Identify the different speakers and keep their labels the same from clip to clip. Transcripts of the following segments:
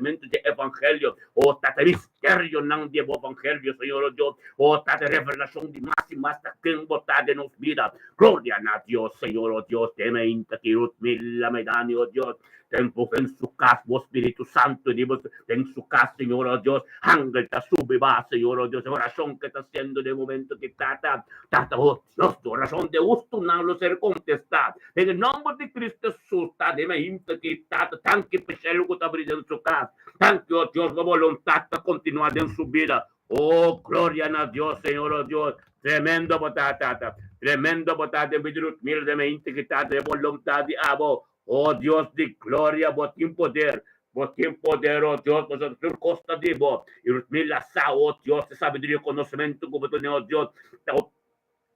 Speaker 1: Mentu di evangelio, o Tata, misterionan di bo evangelio, Señor, o Dios, o Tata, revelacion di mas i mas ta ken bo ta den nos bida. Gloria na Dios, Señor, o Dios, den e inta ki Rutmila Maidani, o Dios, den bo den su cas, bo Spiritu Santo di bo den su cas, Señor, o Dios, angel ta subi ba, Señor, o Dios, e oracion ke ta haciendo den momento ki Tata, Tata, o Dios, oracion de hustunan lo ser contesta. Den e nòmber di Cristo Hesus ta den e himta ki Tata tanki pa shelu ku ta bri den su kas. Tanki, o Dios, bo boluntat ta kontinuá den su bida. O gloria na Dios, Señor, o Dios. Tremendo bo ta, Tata. Tremendo bo ta den bida Ruth Miller den e himta ki Tata e boluntat di abo. O Dios di gloria, bo tin poder. Bo tin poder, o Dios, pasobra tur kos ta di bo. I Ruth Miller sa, o Dios, e sabiduria i konosementu ku bo tene, o Dios, ta.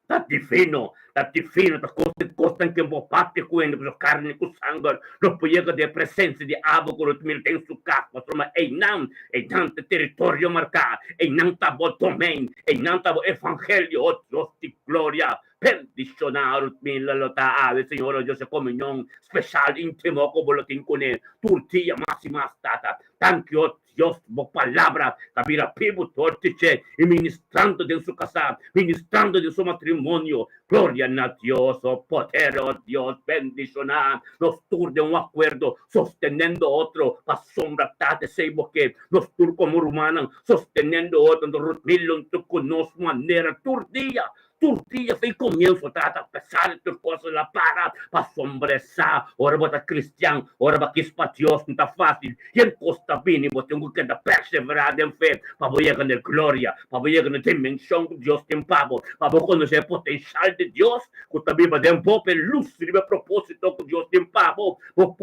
Speaker 1: Ta divino, ta divino, ta kos di kosnan ke bo papia ku hende, pasobra karni ku sanger no por yega den e presensia di abo ku lo mira den su kas, pasobra einan, einan ta teritorio marká, einan ta bo domein, einan ta bo evangelio, o Dios di gloria, bendishoná Rutmila lo ta awe, Señor, o Dios, e komunion speshal íntimo ku bo lo tin kuné tur dia mas i mas, Tata. Danki, o Dios, bo palabra ta bira bibu dor di dje i ministrando den su kasá, ministrando den su matrimonio. Gloria na Dios, o poder, o Dios, bendishoná nos tur den un akuerdo, sostenendo otro, pasobra ta desei bo ke nos tur komo rumannan, sostenendo otro, anto rutmiluntu ku nos manera tur dia. Tur dia fei komienso ta ta pesar di tur kos la para pa sombresa ora bo ta kristian ora bo kis pa Dios no ta fasil yen kos ta bini bo tin ku keda persevera den fe pa bo yega na e gloria pa bo yega na e dimenshon ku Dios tin pa bo pa bo konosé e potenshal di Dios ku ta biba den bo pa e lus riba e proposito ku Dios tin pa bo bo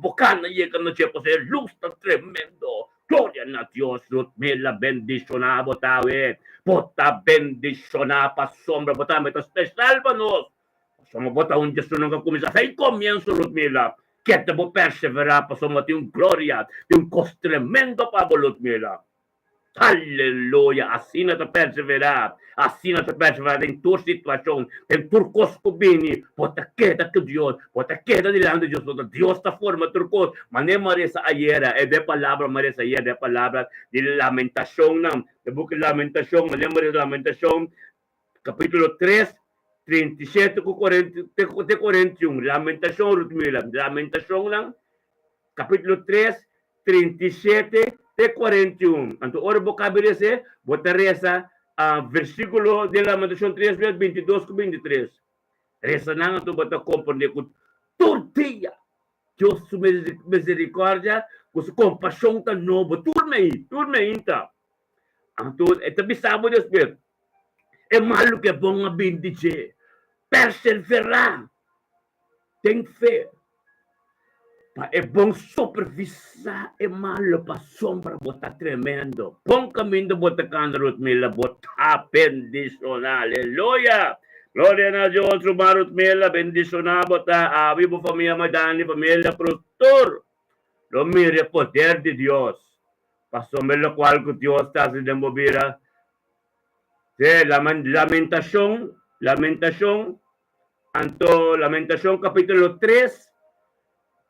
Speaker 1: bo kana yega na dje pasobra e lus ta tremendo. Gloria na Dios, Ludmila bendiciona bo tawe, bo ta bendiciona pasobra bo tambe ta special pa nos, pasobra bo ta un djesun ku a cuminsa fei comienso Ludmila, keda bo persevera pasobra tin un gloria, tin un cos tremendo pa bo Ludmila. Aleluya, asina ta persevera, asina ta persevera den tur situacion, den tur cos cu bini, bo ta keda cu Dios, bo ta keda dilanti di Dios, pasobra Dios ta forma tur cos. Manera mi a resa ayera, e den palabra mi a resa ayera, den palabra di Lamentacionnan, den buki Lamentacion, manera mi a resa Lamentacion capitulo tres, 37 cu cuarenta te 41, Lamentacion, Ruth Miller, Lamentacionnan capitulo 3, 37 te 41. Anto ora bo kabe resa, bo ta resa versíkulo di Lamentacion 3 bes 22 ku 23. Resa nan anto bo ta komprendé ku tur dia Dios su misericordia ku su kompashon ta nobo tur mei, tur meinta. Anto e ta bisa bo despues, e malu ku e bon a bin di dje, perseverá den fe pa e bon supervisá e malu pasobra bo ta tremendo. Bon kaminda bo ta kanda Rutmila, bo ta bendishoná. Aleluya! Gloria na Dios, ruman Rutmila, bendishoná bo ta, abi bo famia Maidani, familia Cruz, tur lo mira e poder di Dios pasobra lokual ku Dios ta hasi den bo bida. Sí, Lamentacion, Lamentacion, anto Lamentacion capítulo 3,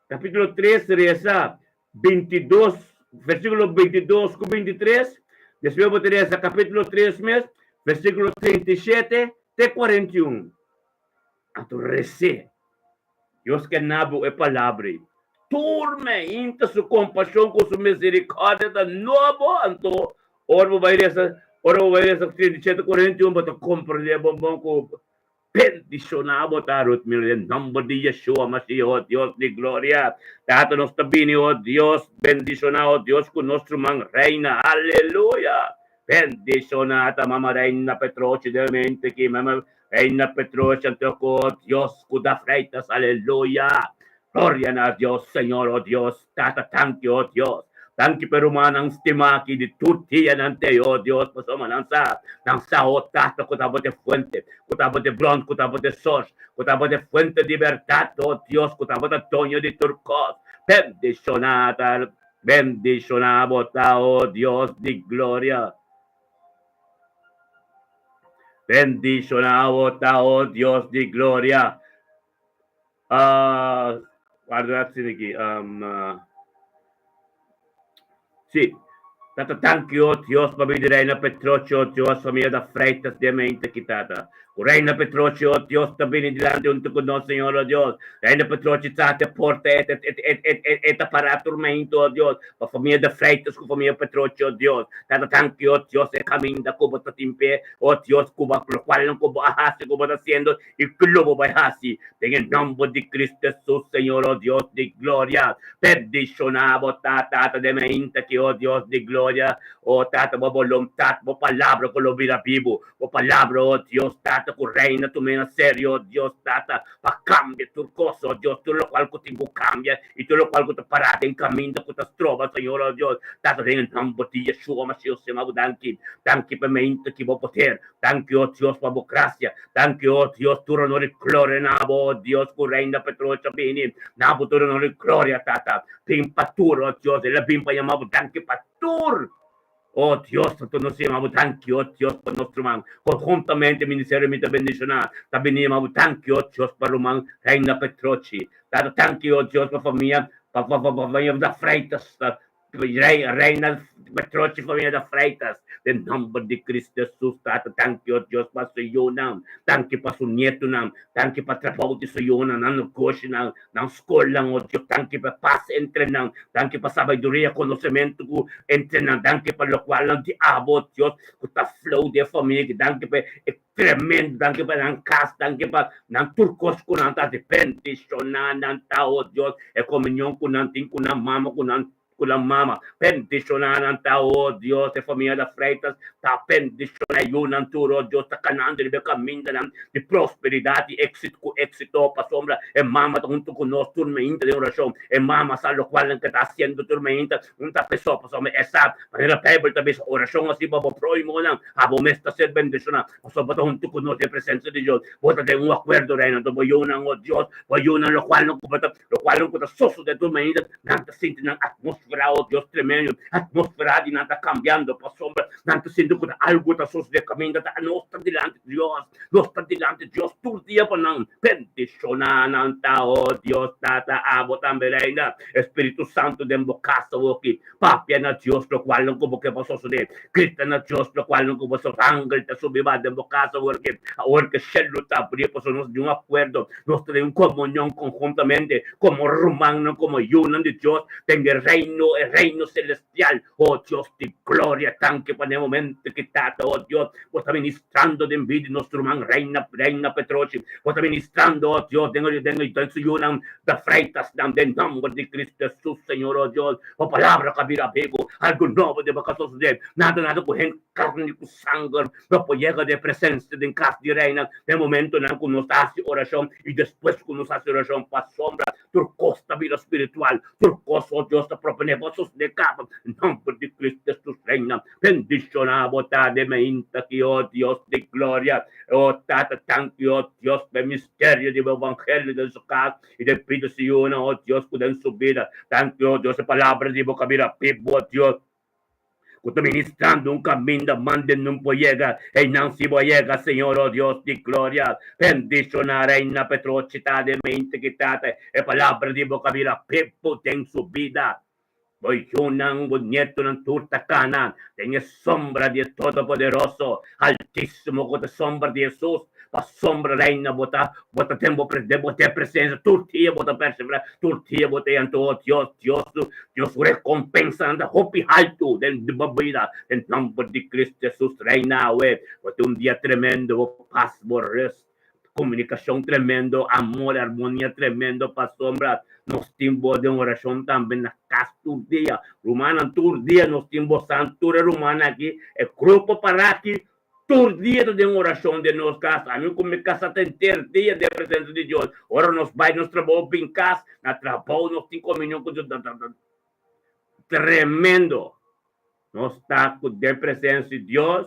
Speaker 1: capítulo 3 reza 22, versículo 22 ku 23, despues bo ta reza capítulo 3 mes, versículo 37 te 41. Anto res'é. Dios ke na bo e palabra ei. Tur meinta su kompashon ku su miserikòrdia ta nobo. Anto ora bo bai resa, ora bo bai resa 37, 41, bo ta komprendé bon bon ku bendishoná bo ta, Ruth Miller, den nòmber di Yeshua Mashiach, o Dios di gloria. Tata nos ta bini, o Dios, bendishoná, o Dios, ku nos ruman Reina. Aleluya! Bendishoná ta Mama Reina Petrochi den mente ki Mama Reina Petrochi anto ku Dios ku da Freitas aleluya gloria na Dios Señor o Dios Tata tanki o Dios tanki pa e rumannan stima aki di tur dia nan tei o Dios pasobra nan sa nan sa o Tata ku tabata e fuente ku tabata e bron ku tabata e source ku tabata e fuente di berdad o Dios ku tabata doño di tur kos bendishoná ta Bendishoná bo ta, o Dios di gloria. Bendishoná bo ta, o Dios di gloria. Uh, guarda dat zin aki. Um, uh, Sí. Tata danki o Dios pa bida Reina Petrochi o Dios famia da Freitas den mente aki Tata. Ku Reina Petrochi o Dios ta bini dilanti huntu ku nos Señor o Dios. Reina Petrochi ta te porta e ta e e e e ta para turmento o Dios pa famia da Freitas ku famia Petrochi o Dios. Tata danki o Dios e kaminda ku bo ta tin p'e o Dios ku bo lokualnan ku bo a hasi ku bo ta hasiendo i ku lo bo bai hasi den e nòmber di Cristo Hesus Señor o Dios di gloria. Bendishoná bo ta Tata den mainta ki o Dios di gloria o Tata bo boluntat bo palabra ku lo bira bibu bo palabra o Dios Tata ku reina tum'é na serio o Dios Tata pa kambia tur kos o Dios tur lokual ku tin ku kambia i tur lokual ku ta pará den kaminda ku ta stroba Señor o Dios Tata den e nòmber di Yeshua Mashiach Sema bo danki danki pa e mainta ki bo poder Danki, o Dios, pa bo gracia. Danki, o Dios, tur honor i gloria na bo, o Dios, ku Reina Petrocha bini. Na bo tur honor i gloria, Tata. Bin pa tur, o Dios, el a bin pa yama bo. Danki pa tur, o Dios, anto nos yama bo. Danki, o Dios, pa nos ruman. Konhuntamente ministerio mi ta bendishoná ta bini yama bo. Danki, o Dios, pa ruman Reina Petrochi. Tata, danki, o Dios, pa famia, pa famia da Freitas. Reina Petrochi familia da Freitas, den nomber di Cristo Jesus, Tata, danki o Dios pa su yunan, danki pa su nietonan, danki pa trabou di su yunan, nan negoshinan, nan skolnan, o Dios, danki pa pas entre nan, danki pa sabiduria, konosementu ku entre nan, danki pa lokualnan di abo, o Dios, ku ta flow den e familia, danki pa e tremendo, danki pa nan kas, danki pa nan tur kos ku nan ta hasi, bendishoná nan ta, o Dios, e komunion ku nan tin ku nan mama, ku nan ku nan mama, bendishoná nan ta, o Dios, e famia da Freitas ta bendishoná e yunan tur, o Dios, ta kanando riba e kamindanan di prosperidat i éksito ku éksito, pasobra e mama ta huntu ku nos tur meinta den orashon, e mama sa lokual nan ke ta hasiendo tur meinta, un ta pesó, pasobra e sa, manera Beibel ta bisa, orashon hasi pa bo próhimonan. Abo mes ta ser bendishoná, pasobra bo ta huntu ku nos den presensia di Dios. Bo ta den un akuerdo, Reino. Anto bo yunan, o Dios, bo yunan, lokual nan ku bo ta, lokual nan ku ta sosodé tur mainta, nan ta sinti nan atmósfera, o Dios tremendo, atmósfera di nan ta kambiando, pasobra nan ta sinti ku ta algu ta sosodé kaminda ta nos ta dilanti Dios, nos ta dilanti Dios tur dia pa nan bendishoná nan ta, o Dios Tata, abo tambe, Reina, Espíritu Santo den bo kas awoki. Papia na Dios lokual nan ku bo ke pa sosodé. Grita na Dios lokual nan ku bo sos angel ta subi ba den bo kas awor ke awor ke shelu ta abrí pasobra nos di un akuerdo, nos ta den un komunion konhuntamente komo rumannan, komo yunan di Dios den e reino, e reino selestial. O Dios di gloria, danki pa den e momento ki Tata, o Dios, bo ta ministrando den bida di nos ruman Reina, Reina Petrochi. Bo ta ministrando, o Dios, den den den su yunan da Freitasnan den nomber di Cristo Jesus, Señor, o Dios. Bo palabra ka bira bibu, algu nobo den bo ka sosodé. Nada nada ku hende karni ku sanger no por yega den presensia den kas di Reina den momentonan ku nos ta hasi orashon i despues ku nos hasi orashon pasobra tur kos ta bira spiritual, tur kos, o Dios, ta proponé bo sosodé kaba. Den nomber di Cristo Jesus, Reina, bendishoná bo ta den mainta aki, o Dios di gloria. O Tata, danki, o Dios, pa e misterio di bo evangelio den su kas. I den pida si yuna, o Dios, ku den su bida. Danki, o Dios, e palabra di bo kabira bibu, o Dios, ku ta ministrando un kaminda mande nun por yega. Einan si bo a yega, Señor, o Dios di gloria. Bendishoná Reina Petrochi ta den mente ki Tata, e palabra di bo kabira bibu den su bida. Bo yunan, bo nietonan tur ta kana den e sombra di e Todopoderoso, Altísimo, ku ta sombra di Hesus. Pasobra, Reina, bo ta, bo ta den bo den bo den presensia tur dia, bo ta perseverá tur dia, bo ta yanta, o Dios, Dios, Dios su rekompensanan ta hopi haltu den bo bida. Den nòmber di Cristo Hesus, Reina, awe bo tin un dia tremendo, bo pas, bo rèst. Komunikashon tremendo, amor, armonia tremendo pasobra nos tin bo den orashon tambe na kas tur dia. Rumannan tur dia nos tin bo san tur e rumannan aki, e grupo para aki tur dia ta den orashon den nos kas. Ami ku mi kasa ta henter dia den presensia di Dios. Ora nos bai nos trabou bin kas, na trabou nos tin komunion ku Dios. Tremendo! Nos ta cu den presencia di Dios.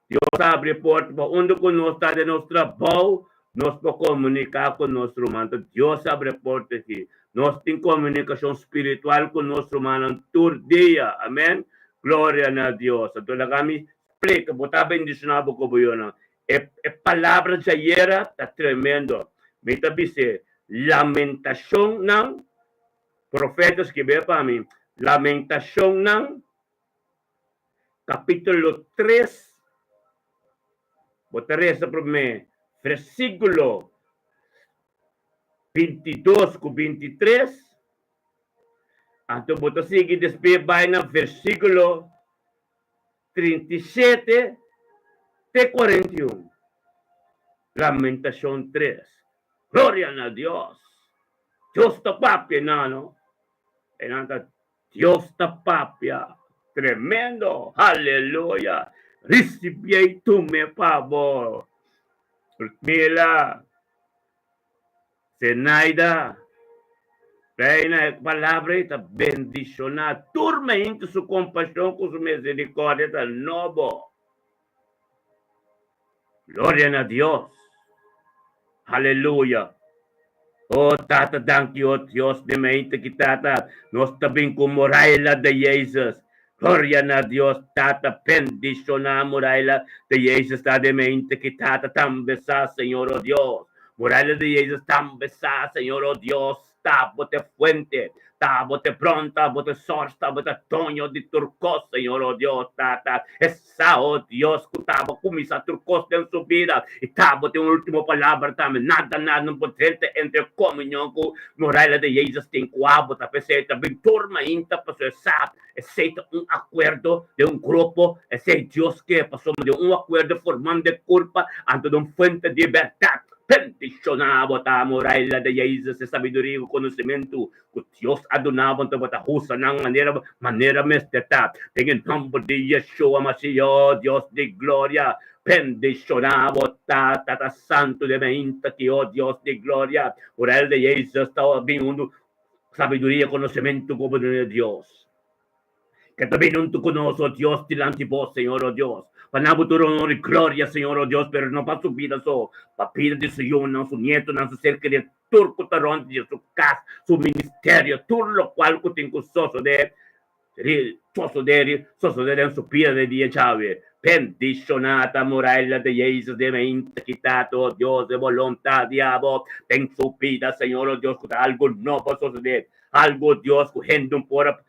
Speaker 1: Dios a habri e porta pa unda cu nos ta den nos trabou, nos por comunica cu nos ruman. Ta Dios a habri e porta aki. Nos tin comunicacion spiritual cu nos rumannan tur dia. Amen. Gloria na Dios. Anto laga mi splica, bo ta bendiciona bo cu bo yonan. E e palabra djayera ta tremendo. Mi ta bis'e, lamentacionnan. Profeta skib'é pa mi, Lamentashonnan. Kapítulo 3, bo ta resa promé versíkulo 22 ku 23, anto bo ta sigui despues bai na versíkulo 37 te 41. Lamentashon 3. Gloria na Dios! Dios ta papia nano, e nan ta Dios ta papia. Tremendo! Haleluya! Risibié i tum'é pa bo. Ludmila, Zenaida, Reina, e palabra ei ta bendishoná tur mainta su kompashon ku su miserikòrdia ta nobo. Gloria na Dios. Haleluya. Oh Tata, danki oh Dios den mente ki Tata, nos ta bin ku Moraila de Jesus. Gloria na Dios, Tata, bendiciona Moraila de Jesus ta den mente ki Tata tambe sa, Señor oh Dios. Moraila de Jesus tambe sa, Señor oh Dios. Ta bo t'e fuente, ta bo t'e bron, ta bo t'e source, ta bo ta doño di tur kos, Señor, oh Dios, Tata. E sa, oh Dios, ku ta bo kuminsá tur kos den su bida, i ta bo tin un último palabra tambe. Nada, nada no por drenta entre komunion ku Moraila di Jesus tin ku abo. Ta p'esei ta bin tur mainta, pasobra e sa, esei ta un akuerdo den un grupo, esei Dios ke, pasobra den un akuerdo formando e kurpa, anto den un fuente di bèrdat. Bendishoná bo ta, Moraila de Jesus, e sabiduria ku konosementu ku Dios a duna bo, anto bo ta usa nan manera manera mester ta. Den e nòmber di Yeshua Mashiach, Dios di gloria, bendishoná bo ta, Tata Santu den mainta ki, o Dios di gloria. Moraila de Jesus ta bin huntu sabiduria i konosementu ku bo duna Dios. Ke ta bini huntu ku nos, o Dios, dilanti bo, Señor, o Dios, pa na bo tur honor i gloria, Señor, o Dios, pero no pa su bida so, pa bida di su yunan, su nietonan, su ser kerí, tur ku ta rònt di su kas, su ministerio, tur lokual ku tin ku sosodé, sosodé, sosodé den su bida den dia djawe. Bendishoná ta muralla di Jesus den mente kita tu, o Dios, e boluntat di abo den su bida, Señor, o Dios, ku ta algu nobo sosodé, algu, Dios, ku hende no por a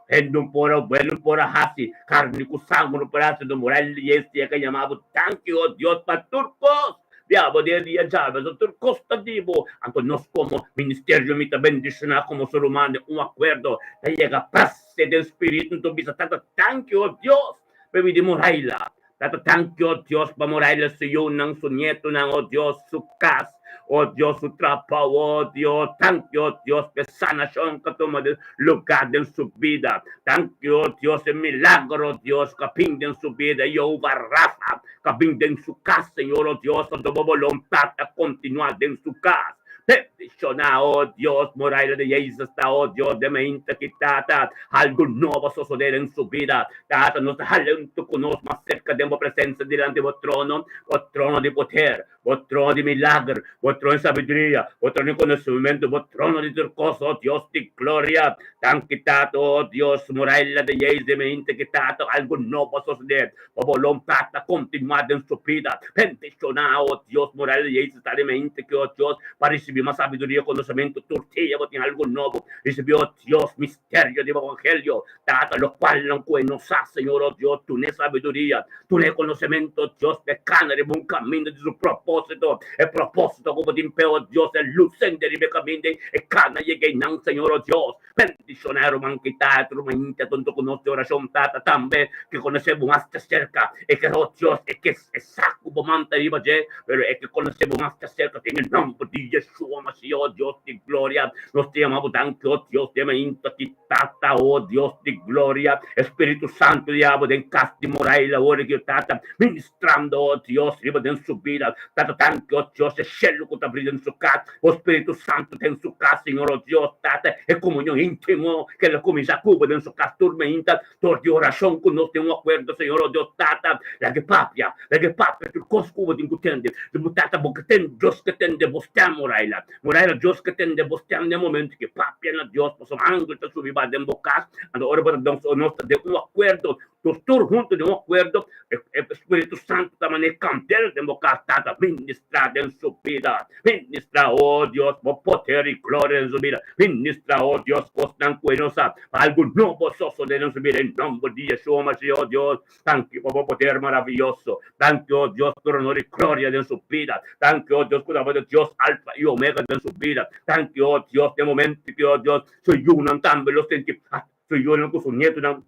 Speaker 1: Hende no por a wel, no por a hasi, karni ku sangu no por a hasi, no moral di es dia ka yama bo danki, o Dios, pa tur kos. Bia bo den dia djabe, so tur kos ta di bo. Anto nos komo ministerio mi ta bendishoná komo ser humano den un akuerdo ta yega prase den spiritu nto bisa Tata danki, o Dios, pa e di Moraila. Tata danki, o Dios, pa Moraila su yunan, su nietonan, o Dios, su kas, o Dios, su trabou, o Dios. Danki, o Dios, pa e sanashon ku a tuma lugá den su bida. Danki, o Dios, e milagro, Dios, ku a bin den su bida, Jehová Rafa, ku a bin den su kas, Señor, o Dios, anto bo boluntat a kontinuá den su kas. Bendishoná, o Dios, Moraila de Jesus ta, o Dios, den mainta ki Tata, algu nobo a sosodé den su bida. Tata, nos ta halento ku nos mas serka den bo presensia dilanti bo trono, bo trono di poder, bo trono di milager, bo trono di sabiduria, bo trono di konosementu, bo trono di tur kos, o Dios di gloria. Danki, Tata, o Dios, Moraila de Jezus, mi hende ki Tata, algu nobo a sosodé. Bo boluntat ta kontinuá den su bida. Bendishoná, o Dios, Moraila de Jezus ta den mi hende ki, o Dios, pa risibí mas sabiduria, konosementu tur dia bo tin algu nobo. Risibí, o Dios, misterio di bo evangelio. Tata, locualnan cu e no sa, Señor, oh Dios, dun'e sabiduria, dun'e conocemento, Dios, p'e cana riba un caminda di su proposito, e proposito cu bo tin p'e, oh Dios, e luz sende riba e caminda ei, e cana yega einan, Señor, oh Dios. Bendiciona e ruman ki ta e turmainta tonto cu nos di oracion, Tata, tambe ke conoce bo mas djacerca, e ke, oh Dios, e ke e sa cu bo man ta riba dje, pero e ke conoce bo mas djacerca, den e nomber di Yeshua Mashiach, oh Dios di gloria, nos ta yama bo danki, oh Dios, den mainta ki. Tata, o Dios di gloria, Espíritu Santo di abo den kas di Moraila ora ki Tata ministrando, o Dios, riba den su bida. Tata, danki, o Dios, e shelu ku ta bri den su kas, o Spiritu Santo den su kas, Señor, o Dios, Tata, e komunion íntimo ke lo kuminsá kubo den su kas tur meinta dor di orashon ku nos den un akuerdo, Señor, o Dios, Tata, laga e papia, laga e papia tur kos ku bo tin ku tende. Tata, bo ke tende, Dios ke tende bo stem, Moraila. Muraya Dios ke tende bo stem den momento ke papia na Dios, pasobra angel ta subi ba den bo kas, anto ora bo ta nos ta den un akuerdo. Nos tur huntu den un akuerdo, e Spiritu Santu ta manera e kandel den bo kas, Tata, ministrá den su bida. Ministrá, o Dios, bo poder i gloria den su bida. Ministrá, o Dios, kosnan ku e no sa, pa algu nobo sosodé den su bida, den nòmber di Yeshua Mashiach, o Dios. Danki pa bo poder maraviyoso. Danki, o Dios, tur honor i gloria den su bida. Danki, o Dios, ku tabata Dios Alfa i Omega den su bida. Danki, o Dios, den momento ki, o Dios, su yunan tambe lo sinti, su yunan ku su nietunan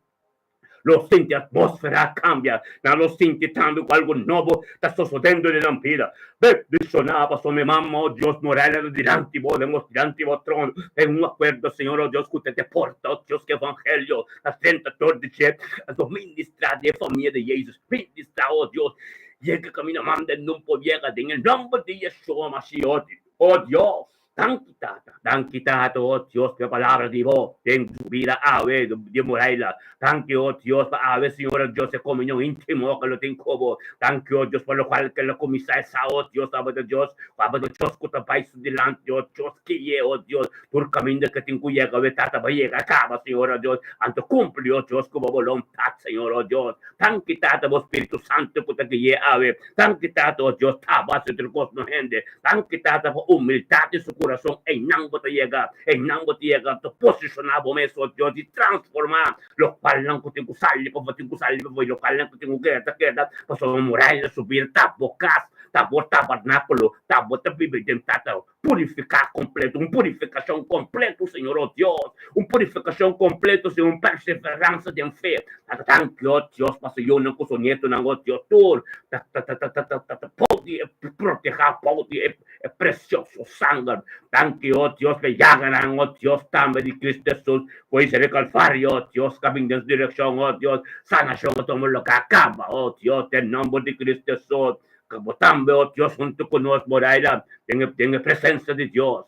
Speaker 1: lo sinti atmósfera a kambia. Nan lo sinti tambe ku algu nobo ta sosodendo den nan bida. Bendishoná pasobra mi mama, o Dios, Morelia ta dilanti bo, den bo dilanti bo trono. Den un akuerdo, Señor, o Dios, ku te te porta, o Dios, ku evangelio ta drenta dor di dje. Anto ministrá den e famia di Jesus. Ministrá, o Dios, yega kaminda manda e no por yega den e nòmber di Yeshua Mashiach, o Dios. Danki Tata, danki Tata, oh Dios, pa e palabra di Bo den su bida awe di Moraila. Danki, oh Dios, pa awe, Señor, oh Dios, e comunion intimo ke lo tin ku Bo. Danki, oh Dios, pa locual ke lo cuminsa e sa, oh Dios, abo ta Dios, ku abo ta Dios ku ta bai su dilanti, oh Dios, kiye, oh Dios, tur caminda ke tin ku yega awe, Tata, bai yega caba, Señor, oh Dios, anto cumpli, oh Dios, ku Bo boluntad, Señor, oh Dios. Danki, Tata, Bo Spiritu Santo ku ta kiye awe. Danki Tata, oh Dios, taba haci otro cos no hende. Danki Tata pa humildad di su curason, eynan bo ta yega, eynan bo ta yega ta posiciona bo mes, oh Dios, y transforma locualnan cu tin cu sali pafo tin cu sali pafo y locualnan cu tin cu keda ta keda, pasobra muraya na su bida ta bo cas, ta bo tabernaculo, ta bo ta biba den Tata. Purifiká kompleto, un purifikashon kompleto, Señor, oh Dios, un purifikashon kompleto, Señor, un perseveransa den fe. Ta ta danki, oh Dios, pa su yunan ku su nietonan, oh Dios, tur ta ta ta ta ta ta ta ta bou di e protehá, bou di e e presioso sanger. Danki, oh Dios, pa e yaganan, oh Dios, tambe di Cristo Hesus, ku a hisa den Kalvario, oh Dios, ku a bin den su direkshon, oh Dios, sanashon a tuma lugá kaba, oh Dios, den nomber di Cristo Hesus. Ka bo tambe, oh Dios, huntu ku nos moraila den e den e presensia di Dios,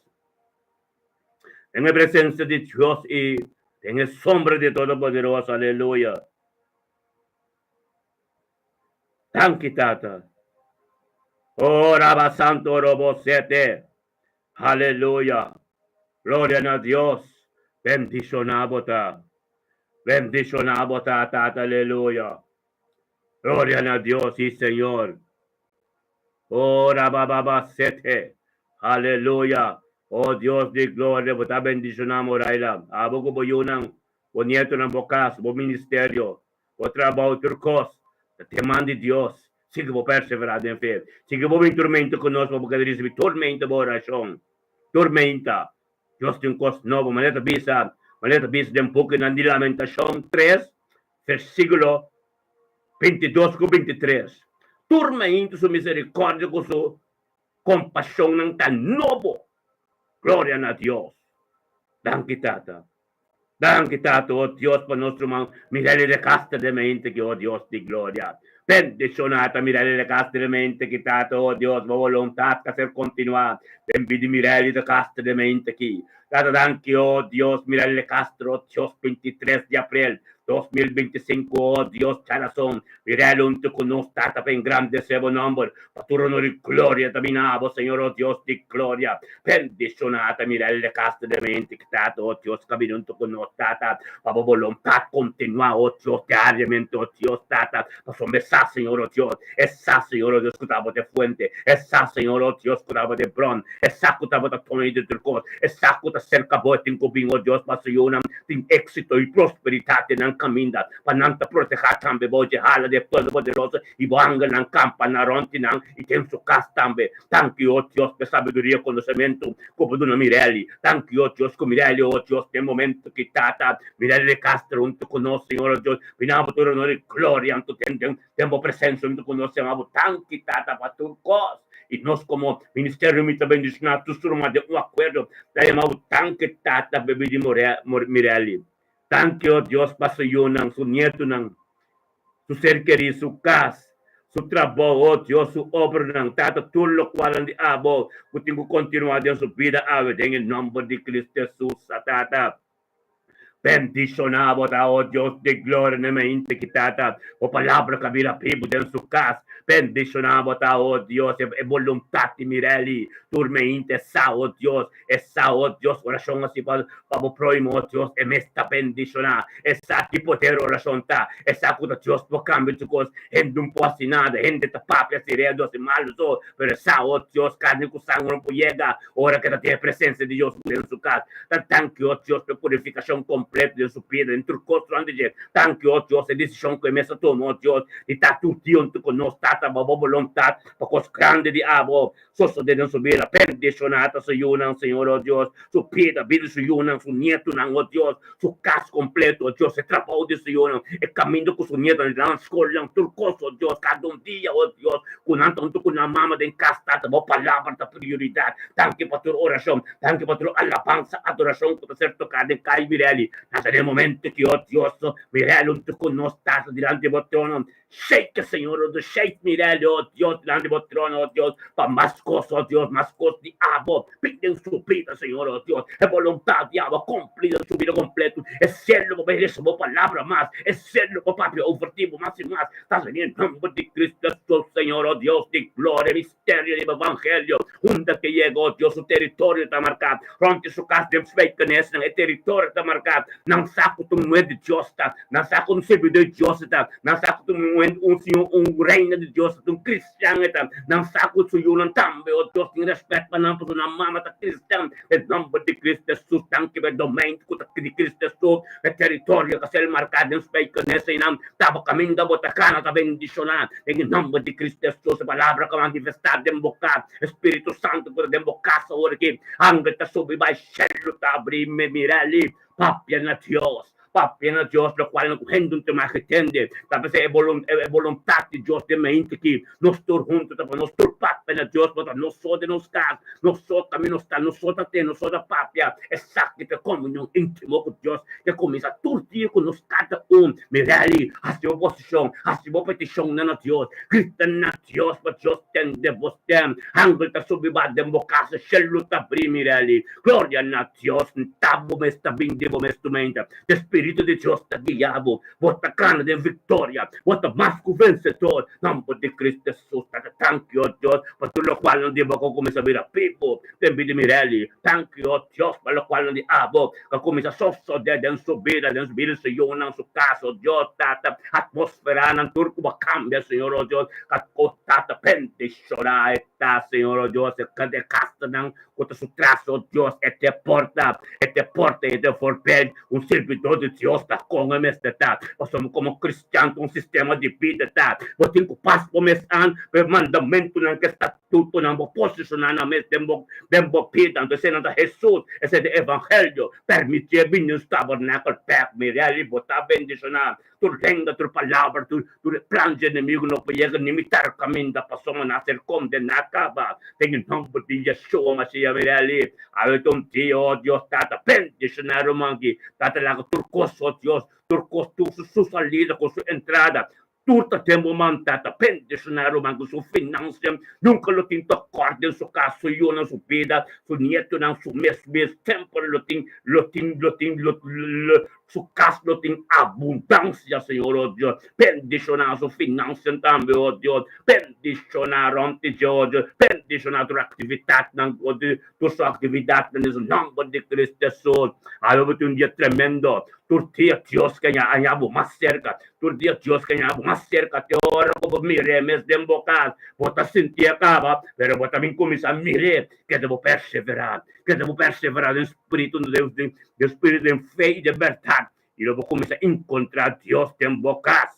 Speaker 1: den e presensia di Dios i den e sombra di Todopoderoso. Aleluya! Danki, Tata. Oh, Raba Santo Robo Sete. Aleluya! Gloria na Dios. Bendishoná bo ta. Bendishoná bo ta, Tata. Aleluya. Gloria na Dios, sí Señor. Oh, rabababa sete. Aleluya. Oh Dios di gloria, bo ta bendiciona Moraila. Abo cu bo yunan, bo nietonan, bo cas, bo ministerio, bo trabao, tur cos ta den man di Dios. Sigui bo persevera den fe. Sigui bo bin turmento cu nos pa bo keda ricibi turmento bo oracion. Turmenta. Dios tin cos nobo. Manera ta bisa, manera ta bisa den bukinan di Lamentacion 3, Versíkulo 22 ku 23, Tur maintu su miserikòrdia ku su kompashonnan ta nobo. Gloria na Dios! Danki, Tata. Danki, Tata, o Dios, pa nos ruman Mirelli de Castro de mainta ki, o Dios di gloria. Bendishoná ta Mirelli de Castro de mainta ki, Tata, o Dios, bo boluntat ta ser kontinuá den bida di Mirelli de Castro de mainta ki. Tata, danki, o Dios, Mirelli de Castro, o Dios, 23 di aprel 2025 Oh Dios Charason, Mirel unto cu nos Tata pa engrandece bo nomber, pa tur honor y gloria ta bini abo Señor oh Dios di gloria. Bendiciona ta Mirel de Castro de mente ki Tata oh Dios ca bini unto cu nos Tata pa bo boluntad continua oh Dios diariamente oh Dios Tata pasobra e sa Señor oh Dios e sa Señor oh Dios cu ta bo ta e fuente e sa Señor oh Dios cu ta bo ta e bron e sa cu ta bo ta tome di tur cos e sa cu ta cerca bo e tin cu bin oh Dios pa su yunan tin éxito i prosperidat den nan kaminda, pa nan ta protehá tambe bo dje hala di e Todopoderoso i bo angelnan kampa na rònt di nan i den su kas tambe. Danki, o Dios, pa e sabiduria i konosementu ku bo duna Mirelli. Danki, o Dios, ku Mirelli, o Dios, den momentu ki Tata Mirelli de Castro huntu ku nos, Señor, o Dios, bina bo tur honor i gloria anto den den den bo presensia huntu ku nos. Yama bo danki, Tata, pa tur kos. I nos komo ministerio mi ta bendishoná tur su ruman den un akuerdo. Ta yama bo danki, Tata, pa bida di Mirelli. Danki, o Dios, pa su yunan, su nietunan, su ser kerí, su kas, su trabou, o Dios, su obranan. Tata, tur lokualnan di abo ku tin ku kontinuá den su bida awe den e nòmber di Cristo Hesus, Tata. Bendishoná bo ta, o Dios di gloria, na mente ki Tata, bo palabra ka bira bibu den su kas. Bendishoná bo ta, o Dios, e boluntat di Mirelli tur mente sa, o Dios, e sa, o Dios, orashon hasi pa pa bo próhimo, o Dios, e mes ta bendishoná. E sa ki poder orashon ta, e sa ku ta Dios por kambia tur kos. Hende no por hasi nada, hende ta papia hasi redu, hasi malu so, pero e sa, o Dios, karni ku sanger no por yega Ora ke ta tin e presensia di Dios den su kas, ta danki o Dios pa e purifikashon kompleto den su bida, den tur kos durante dje. Danki o Dios e desishon ku e mes a tuma, o Dios, di ta tur dia huntu ku nos, Tata, pa bo boluntat, pa kos grandi di abo sosodé den su bida. Bendishoná ta su yunan, Señor, o Dios, su bida, bida di su yunan, su nietunan, o Dios, su kas kompleto, o Dios, e trabou di su yunan, e kaminda ku su nietunan, di nan skolnan, tur kos, o Dios, kada un dia, o Dios, ku nan ta huntu ku nan mama den kas, Tata, bo palabra ta prioridat. Danki pa tur orashon, danki pa tur alabansa, adorashon ku ta ser toká den kai Mirelli. Tata, den e momento ki, o Dios, Mirelli huntu ku nos, Tata, dilanti bo trono, Shake, Señor, o Dios, shake Mirelli, o Dios, dilanti bo trono, o Dios, pa mas kos, o Dios, mas kos di abo bin den su bida, Señor, o Dios, e boluntat di abo kumpli den su bida kompleto. E selo pa bai resa bo palabra mas, e selo pa papia over di bo mas i mas. Ta den e nomber di Cristo Hesus, Señor, o Dios di gloria, misterio di bo evangelio, unda ke yega, o Dios, su teritorio ta marká. Rònt di su kas den Spijkenisnan, e teritorio ta marká. Nan sa ku ta un muher di Dios ta. Nan sa ku un sirbidor di Dios e ta. Nan sa ku ta un un siñor, un reina di Dios e ta, un kristian e ta. Nan sa ku su yunan tambe, o Dios, tin rèspèt pa nan pasobra nan mama ta kristian. Den nòmber di Cristo Hesus, danki pa e domein ku ta di Cristo Hesus, e teritorio ku a ser marká den Spijkenisse, i nan ta bo kaminda bo ta kana ta bendishoná. Den e nòmber di Cristo Hesus, e palabra ku a manifestá den bo kas, e Spiritu Santu ku ta den bo kas awor aki, angel ta subi bai shelu ta abri mira li, papia na Dios, papia na Dios lokual no ku hende un ta mas tende, ta p'esei e e boluntat di Dios den mente ki nos tur huntu ta pa nos tur papia na Dios, pasobra nos so den nos kas, nos so kaminda nos ta, nos so ta tende, nos so ta papia, esaki ta e komunion intimo ku Dios ke kuminsá tur dia ku nos kada un. Mira li, hasi bo posishon, hasi bo petishonnan na Dios, grita na Dios pa Dios tende bo stem. Angel ta subi ba den bo casa, shelu ta bri, mira li. Gloria na Dios, nta bo mes ta bin di bo mes tumenta. Te Spiritu di Dios ta guia bo. Bo ta cana den victoria. Bo ta mas cu vencedor. Nomber di Cristo Jesus ta Thank you, Dios, pa tur locual nan di bo cu cuminsa bira bibo den bida Mirelli. Thank you, Dios, pa locual nan di abo cu a cuminsa sosode den su bida, den su bida di su yunan, su casa, oh Dios, Tata. Atmosferanan tur cu bo a cambia, Señor, oh Dios, cu Tata bendiciona e ta, Señor, oh Dios, e casanan cu ta su tras, oh Dios, e te porta, e te porta i e te voorbeeld, un sirbidor di Dios ta con e mester ta, pasobra como cristian ta un sistema di bida ta, bo tin cu pas bo mes an pa e mandamentonan cu e statutonan, bo posiciona nan mes den bo den bo bida, anto eseinan ta Jesus, esei ta e evangelio, permitié bini nos tabernakel bek, mira li bo ta bendiciona. Tur lenga, tur palabra, tur tur e plan dje enemigu no por yega ni mitar kaminda pasobra nan a ser kondená kaba den e nòmber di Yeshua Mashiach. Mira ali, awe ta un dia, o Dios Tata, bendishoná e ruman aki. Tata, laga tur kos, o Dios, tur kos, tur su su salida ku su entrada, tur ta den bo man, Tata. Bendishoná e ruman ku su finansia nunka lo tin tokòrt den su kas, su yunan, su bida, su nietonan, su mes mes, semper lo tin, lo tin, lo tin, lo lo Su cas lo tin abundancia, Señor, oh Dios. Bendiciona su financian tambe, oh Dios. Bendiciona rond di dje, oh Dios. Bendiciona tur actividadnan, oh Dios, tur su actividadnan den su nomber di Cristo Jesus. Awe bo tin un dia tremendo. Tur dia Dios ke haña bo mas cerca. Tur dia Dios ke haña bo mas cerca. Te ora cu bo mir'é mes den bo cas, bo ta sintié caba, pero bo ta bin cuminsa mir'é. Keda bo persevera. Keda bo persevera den spiritu di Dios, den den spiritu, den fe i den bèrdat, i lo bo kuminsá enkontrá Dios den bo kas.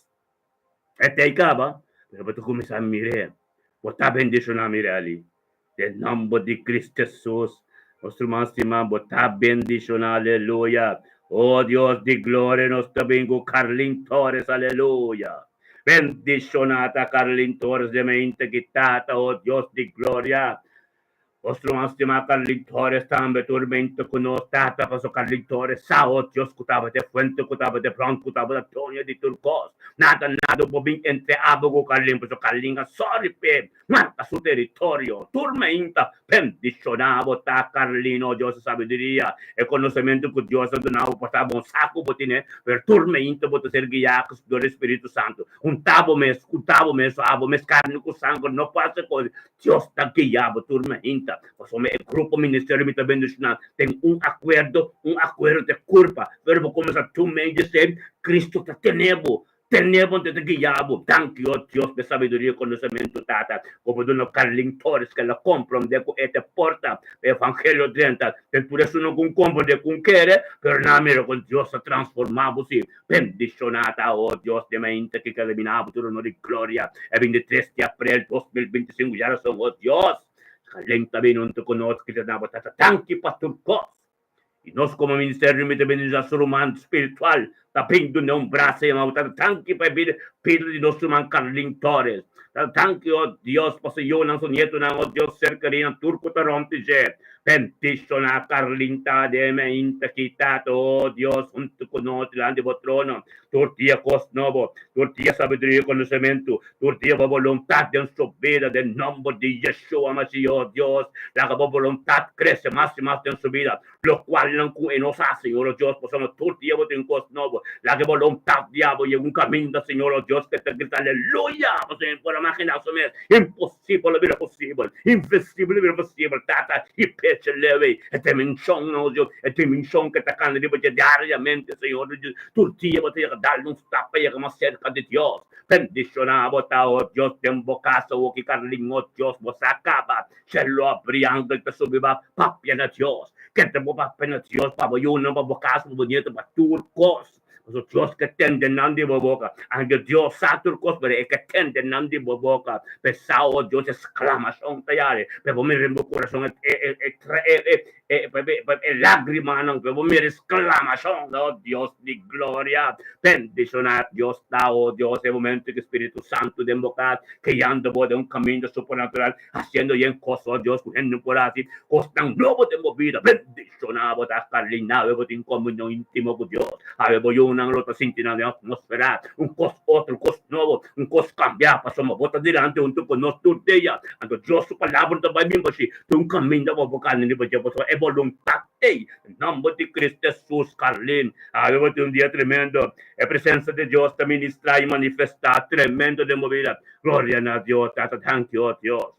Speaker 1: E ta ei kaba, pero bo ta kuminsá mir'é. Bo ta bendishoná, mir'é ali. Den nòmber di Cristo Hesus, nos ruman stimá, bo ta bendishoná, aleluya. O Dios di gloria, nos ta bin ku Carlin Torres, aleluya. Bendishoná ta Carlin Torres den mente ki Tata, o Dios di gloria. Nos ruman stimá Carlin Torres tambe tur mento ku nos tata paso Carlin Torres sa o Dios ku tabata e fuente ku tabata e bron ku tabata doño di tur kos. Nada nada por bin entre abo ku Carlin paso Carlin a sòri p'e marka su teritorio. Tur meinta bendishoná bo ta Carlin o Dios e sabiduria e konosementu ku Dios a duna bo por ta bon sa ku bo tine pero tur meinta bo ta ser guiá dor e Spiritu Santu. Hunta bo mes hunta bo mes abo mes karni ku sanger no por hasi kos. Dios ta guia bo tur mehinta, pasobra e grupo ministerio mi ta bendiciona den un acuerdo, un acuerdo ta e curpa, pero bo cuminsa tuma e dise, Cristo ta tene bo, tene bo anto ta guia bo. Danki oh Dios pa e sabiduria y conocemento Tata cu bo duna Carlin Torres cu el a comprende cu e ta e porta pa e evangelio drenta den tur esunnan cu comprende cu kere, pero nan a mira con Dios ta transforma bo si. Bendiciona ta, oh Dios di mainta ki calimina bo tur honor y gloria e 23 di april 2025 djarason, oh Dios, calenta bini hunto cu nos ki ta na bo Tata danki pa tur cos. Y nos como ministerio mi ta bendiciona su ruman spiritual ta bin duna un brasa y ama bo Tata danki pa e bida di nos ruman Carlin Torres. Tata danki, oh Dios, pa su yunan, su nietonan, oh Dios, ser kerinan tur cu ta rond di dje. Bendiciona Carlinta de mainta ki Tata, oh Dios, hunto cu nos dilanti bo trono, tur dia cos nobo, tur dia sabiduria y conocemento, tur dia bo boluntad den su bida, den nomber di Yeshua Mashiach, oh Dios, laga bo boluntad crece mas y mas den su bida, Lokualnan ku e nos hasi, Señor o Dios, pasobra tur dia bo tin kos nobo. Laga e boluntat di abo yega un kaminda, Señor o Dios, ku e ta grita Aleluya! Pasobra e por a maginá su mes. Imposibel a bira posibel, invisibel a bira visibel. Tata, i pecha leu ei e dimenshon, o Dios, e dimenshon ku e ta kanda riba dje diariamente, Señor o Dios. Tur dia bo ta yega dal un stap pa yega mas serka di Dios. Bendishoná bo ta, o Dios, den bo kas awoki, Carlin, o Dios, bo sa kaba. Cielo abri, angel ta subi ba papia na Dios. Kende bo papia na Dios pa bo yunan, pa bo kas, pa bo nieto, pa tur kos. Pasobra Dios ke tende nan di bo boka. Anke Dios sa tur kos, pero e ke tende nan di bo boka. P'esao, o Dios, esklamashon ta yari. P'e bo mira den bo kurason e e e e e e lagrimanan, p'e bo mira esklamashon, o Dios di gloria. Bendishoná Dios ta, o Dios, e momento ku Spiritu Santu den bo kas, guiando bo den un kaminda supernatural. Haciendo yen cos, oh Dios, cu hende no por haci, cosnan nobo den bo bida. Bendiciona bo ta Carlina, bo tin comunion intimo cu Dios. Awe bo yunan lo ta sinti nan den atmosfera, un cos otro, un cos nobo, un cos cambia, pasobra bo ta dilanti hunto cu nos tur dia. Anto Dios su palabra ta bay bin bashi den un caminda bo por cana riba dje, pasobra e boluntad ey. Den nomber di Cristo Jesus, Carlin, awe bo tin un dia tremendo. E presencia di Dios ta ministra y manifesta tremendo den bo bida. Gloria na Dios, Tata, danki, oh Dios.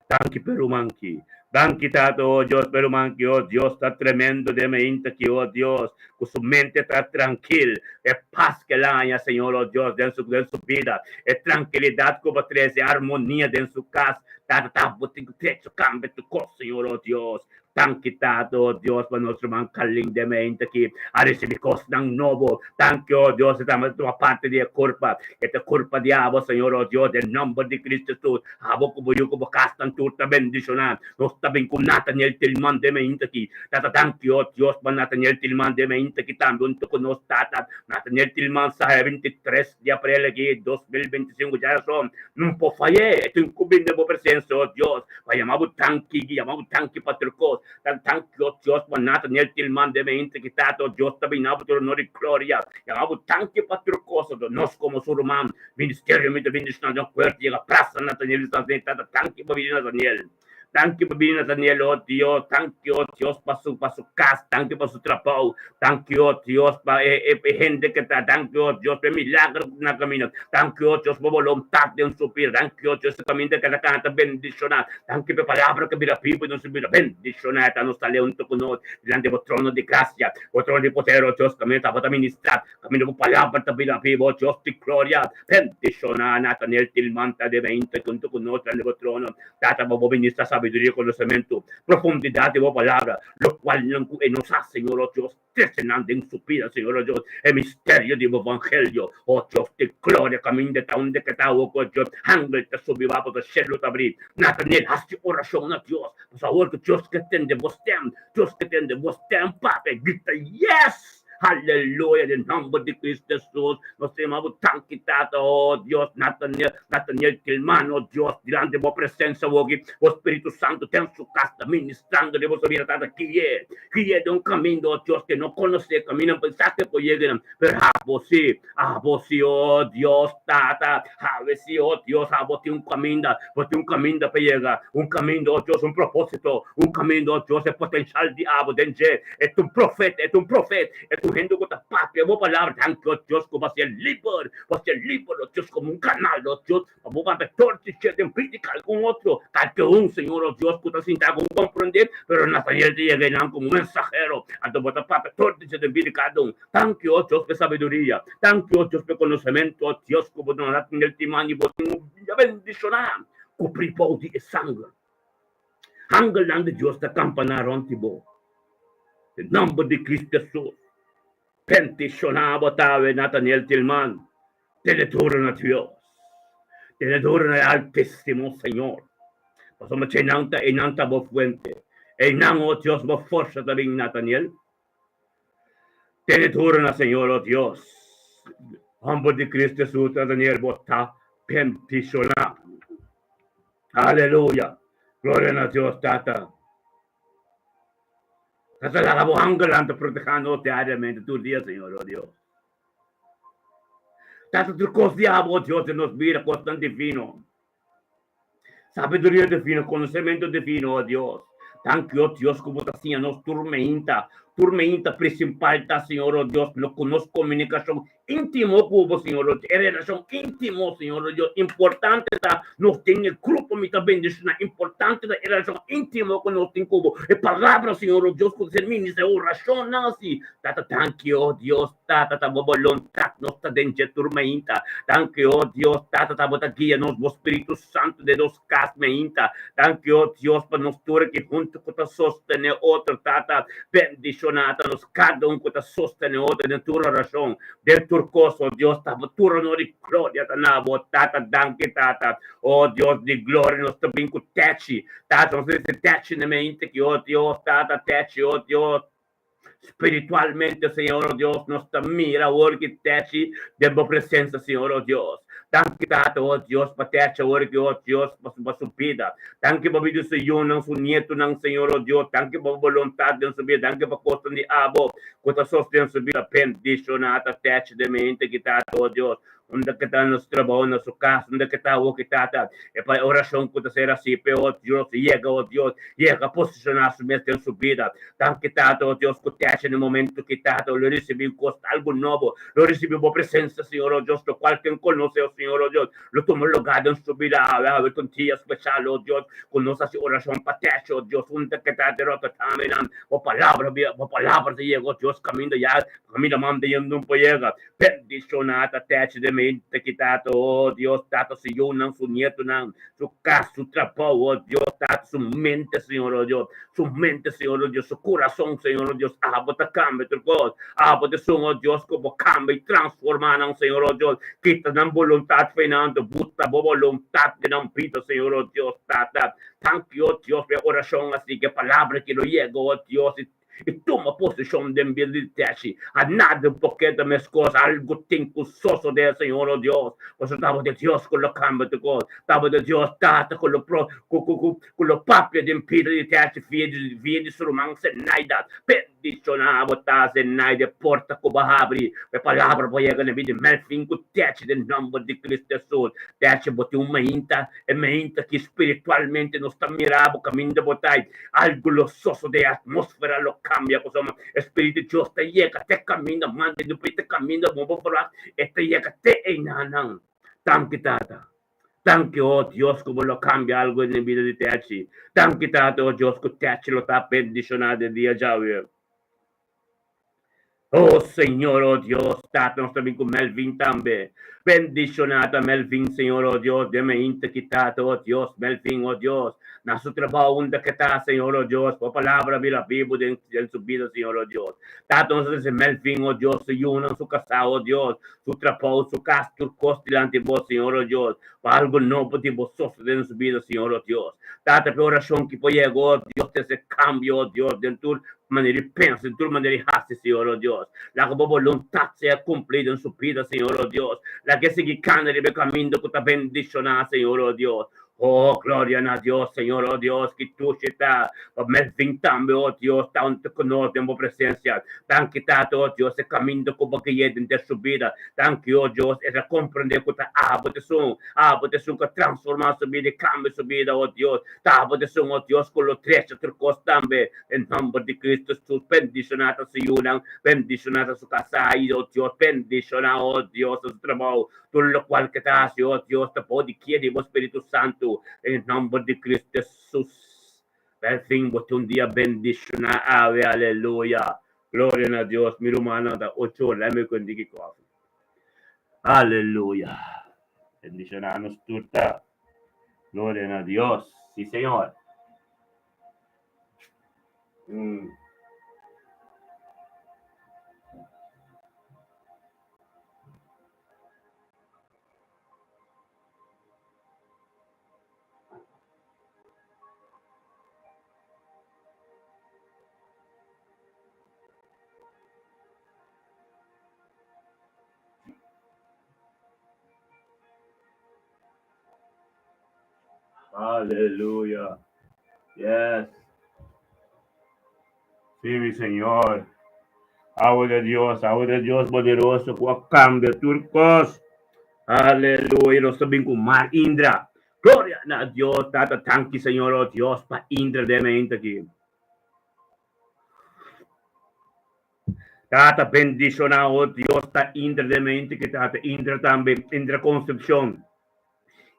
Speaker 1: Danki p'e ruman ki. Danki, Tata, oh Dios, p'e ruman ki, oh Dios, ta tremendo den mainta ki, oh Dios, ku su mente ta trankil. E pas ku el a haña, Señor, oh Dios, den su, den su bida. E trankilidat ku bo a trese, e armonia den su kas. Tata, ta bo tin ku trecho kambia tur kos, Señor, oh Dios. Danki Tata, oh Dios, pa nos ruman Carlin den mente aki a ricibi cosnan nobo. Danki, oh Dios, e tambe ta tuma parti di e curpa. E ta curpa di abo, Señor, oh Dios, den nomber di Cristo Jesus. Abo cu bo yu cu bo casnan tur ta bendiciona. Nos ta bin cu Nathaniel Tilman den mente aki. Tata, danki, oh Dios, pa Nathaniel Tilman den mente aki tambe hunto cu nos, Tata. Nathaniel Tilman sa e 23 di april aki, 2025, djarason. No por fay'é. E tin cu bin den bo presencia, oh Dios. Pa yama bo danki, yama bo danki pa tur kos. Ta danki, o Dios, pa Nathaniel Tilman den e inta ki Tata, o Dios, ta bina bo tur honor i gloria. Yama bo danki pa tur kos. Anto nos komo su ruman, ministerio mi ta bendishoná den kuerpo yega prasa Nathaniel i Tata, danki pa bini Nathaniel. Danki pa bini Nathaniel, o Dios. Danki, o Dios, pa su pa su kas. Danki pa su trabou. Danki, o Dios, pa e e hende ke ta. Danki, o Dios, pa e milagro ku ta na kaminda. Danki, o Dios, pa bo boluntat den su bida. Danki, o Dios, e kaminda ku e ta kana ta bendishoná. Danki pa e palabra ku a bira bibu den su bida. Bendishoná e ta nos ta leu huntu ku nos dilanti bo trono di grasia, bo trono di poder, o Dios, kaminda tabata ministrá, kaminda bo palabra ta bira bibu, o Dios di gloria. Bendishoná Nathaniel Tilman ta debe hinta huntu ku nos dilanti bo trono. Tata, pa bo ministrá sabiduria i konosementu, profundidat di bo palabra, lokualnan ku e nos a, Señor, o Dios. Trece nan den su bida, Señor, oh Dios, e misterio di bo evangelio. Oh Dios di gloria, caminda ta unda ke ta awo, oh Dios, angel ta subi ba pasobra cielo ta abri. Nathaniel, haci oracion na Dios, pasobra awor cu Dios ke tende bo stem, Dios ke tende bo stem, papia, grita, Yes! Aleluya, den nomber di Cristo Jesus, nos ta yama bo danki, Tata, oh Dios, Nathaniel, Nathaniel Tilman, oh Dios, dilanti bo presencia awoki, bo Spiritu Santo den su cas ta ministrando den boso bida, Tata, gui'e, gui'e den un caminda, oh Dios, ke no conoce, caminda pensa ke por yega nan, pero abo si, abo si, oh Dios, Tata, awe si, oh Dios, abo tin un caminda, bo tin un caminda pa yega, un caminda, oh Dios, un proposito, un caminda, oh Dios, e potencial di abo den dje. E ta un profeta, e ta un profet, e ta un hende ku ta papia bo palabra. Danki, o Dios, ku bo a ser liber, bo a ser liber, o Dios, komo un kanal, o Dios, pa bo papia tur di dje den bida di kalkun otro, kalke un, Señor, o Dios, ku ta sinta ku komprendé, pero Nataniel ta yega einan komo un mensahero, anto bo ta papia tur di dje den bida di kada un. Danki, o Dios, pa e sabiduria, danki, o Dios, pa e konosementu, o Dios, ku bo duna Nataniel tin man i bo tin un bida bendishoná ku pripou di e sanger. Angelnan di Dios ta kampaná rònt di bo. Den nòmber di Cristo Hesus, bentishoná bo tawe Nathaniel Tilman, tene duro na Dios, tene duro na e Altísimo Señor, pasobra dje nan ta, einan ta bo fuente, einan, o Dios, bo forsa ta bin, Nathaniel. Tene duro na Señor, o Dios. Nòmber di Cristo Hesus, Nathaniel, bo ta bentishoná. Aleluya! Gloria na Dios Tata. Tata laga bo angelnan ta proteha nos diariamente tur dia, Señor, oh Dios. Tata tur kos di abo, oh Dios, den nos bida, kosnan divino. Sabiduria divino, konosementu divino, oh Dios. Danki, oh Dios, ku bo ta siña nos tur meinta, tur meinta prinsipal ta, Señor, oh Dios, lo ku nos komunikashon Íntimo ku bo, Señor Dios, e relashon íntimo, Señor Dios, importante ta nos den e grupo mi ta bendishoná, importante ta e relashon íntimo ku nos tin ku bo, e palabra, Señor Dios, ku ta ser ministra, e orashonnan asi, Tata, danki, oh Dios, Tata, ta bo boluntat nos ta den dje tur mainta, danki, oh Dios, Tata, ta bo ta guia nos, bo Spiritu Santu den nos kas mainta, danki, oh Dios, pa nos tur aki huntu ku ta sostené otro, Tata, Bendishoná ta nos kada un ku ta sostené otro den tur orashon, den tur kos, o Dios, ta bo tur honor i gloria ta na bo, Tata. Danki, Tata. O Dios di gloria, nos ta bin ku techi, Tata, nos ta mester techi na mente ki, o Dios, Tata, techi, o Dios, spiritualmente, Señor, o Dios, nos ta mira awor ki techi den bo presensia, Señor, o Dios. Danki, Tata, o Dios, pa techi awor ki, o Dios, pa su bida. Danki pa bida su yunan, su nietunan, Señor, o Dios. Danki pa bo boluntat den su bida. Danki pa kosnan di abo ku ta sosten su bida. Bendishoná ta techi den mi hende ki Tata, o Dios. Unda ke ta na su trabou, na su kas, unda ke ta awo ki Tata. E pa e orashon ku ta ser hasi p'e, o Dios, yega, o Dios, yega posishoná su mes den su bida. Danki, Tata, o Dios, ku techi na e momentu ki Tata lo risibí un kos algu nobo. Lo risibí bo presensia, Señor, o Dios, lokual ken konosé, o Señor, o Dios. Lo tuma lugá den su bida awe, awe ta un dia speshal, o Dios, ku nos hasi orashon pa techo, o Dios, unda ke ta derota tambe nan. Bo palabra bia, bo palabra ta yega, o Dios, kaminda ya, kaminda manda yendo un por yega. Bendishoná ta techo den mente ki Tata, o Dios, Tata, su yunan, su nietonan, su kas, su trabou, o Dios, Tata, su mente, Señor, o Dios, su mente, Señor, o Dios, su kurason, Señor, o Dios, abo ta kambia tur kos. Abo ta esun, o Dios, ku bo kambia i transformá nan, Señor, o Dios. Kita nan boluntat fo'i nan, anto buta bo boluntat den nan bida, Señor, o Dios, Tata. Danki, o Dios, pa e orashon asi, ku e palabra ki lo yega, o Dios, i i tuma posishon den bida di Teshi. A nada un poketa meskos, algu tin ku sosodé, Señor, o Dios, pasobra tabata Dios ku lo kambia tur kos. Tabata Dios, Tata, ku lo pro, ku, ku, ku, ku lo papia den bida di Teshi via di, via di su ruman Zenaida. Bendishoná bo ta, Zenaida, e porta ku bo habri pa e palabra por yega na bida di Melvin ku Techi den nòmber di Cristo Hesus. Techi, bo tin un mainta, e mainta ki spiritualmente nos ta mira bo kaminda bo ta i algu lo sosodé, e atmósfera lo kambia pasobra e Spiritu di Dios ta yega te kaminda manda di te kaminda bo por wak, e ta yega te einanan. Danki Tata. Danki, o Dios, ku bo lo kambia algu den bida di Techi. Danki, Tata, o Dios, ku Techi lo ta bendishoná den dia djawe. O Señor, o Dios, Tata, nos ta bin ku Melvin tambe. Bendishoná ta Melvin, Señor, o Dios, den mainta ki Tata, o Dios, Melvin, o Dios, na su trabou unda ke ta, Señor, o Dios, bo palabra bira bibu den den su bida, Señor, o Dios. Tata, nos ta trese Melvin, o Dios, su yunan, su kasá, o Dios, su trabou, su kas, tur kos dilanti bo, Señor, o Dios, pa algu nobo di bo sosodé den su bida, Señor, o Dios. Tata, p'e orashon ki por yega, o Dios, trese kambio, o Dios, den tur. manera di pensa, den tur manera di hasi, Señor, o Dios. Laga bo boluntat sea kumplí den su bida, Señor, o Dios. Laga e sigui kana riba e kaminda ku ta bendishoná, Señor, o Dios. Oh, gloria na Dios, Señor, oh Dios, ki dushi ta pa Melvin tambe, oh Dios, ta huntu ku nos den bo presensia. Danki, Tata, oh Dios, e kaminda ku bo gui'é den su bida. Danki, oh Dios, e ta komprendé ku ta abo ta esun, abo ta esun ku a transformá su bida i kambia su bida, oh Dios. Ta abo ta esun, oh Dios, ku lo drecha tur kos tambe. Den nòmber di Cristo Jesus, bendishoná ta su yunan, bendishoná ta su kasá, i, oh Dios, bendishoná, oh Dios, ta su trabou. Tur lokual ke ta hasi, o Dios, ta bou di kia di bo Spiritu Santu, den e nòmber di Kristu Hesus. Bèlfin bo tin un dia bendishoná awe, aleluya. Gloria na Dios, mi rumannan ta ocho ora, lèmi ku ndiki kòfi. Aleluya. Bendishoná nos tur ta. Gloria na Dios. Si, Señor. Aleluya. Yes. Sí, mi Señor. Awe de Dios, awe de Dios poderoso ku a kambia tur kos. Aleluya. Nos ta bin ku mar Indra. Gloria na Dios, Tata. Danki, Señor, oh Dios, pa Indra den mente aki. Tata, bendiciona, oh Dios, ta Indra den mente ki, Tata. Indra tambe, Indra Concepcion.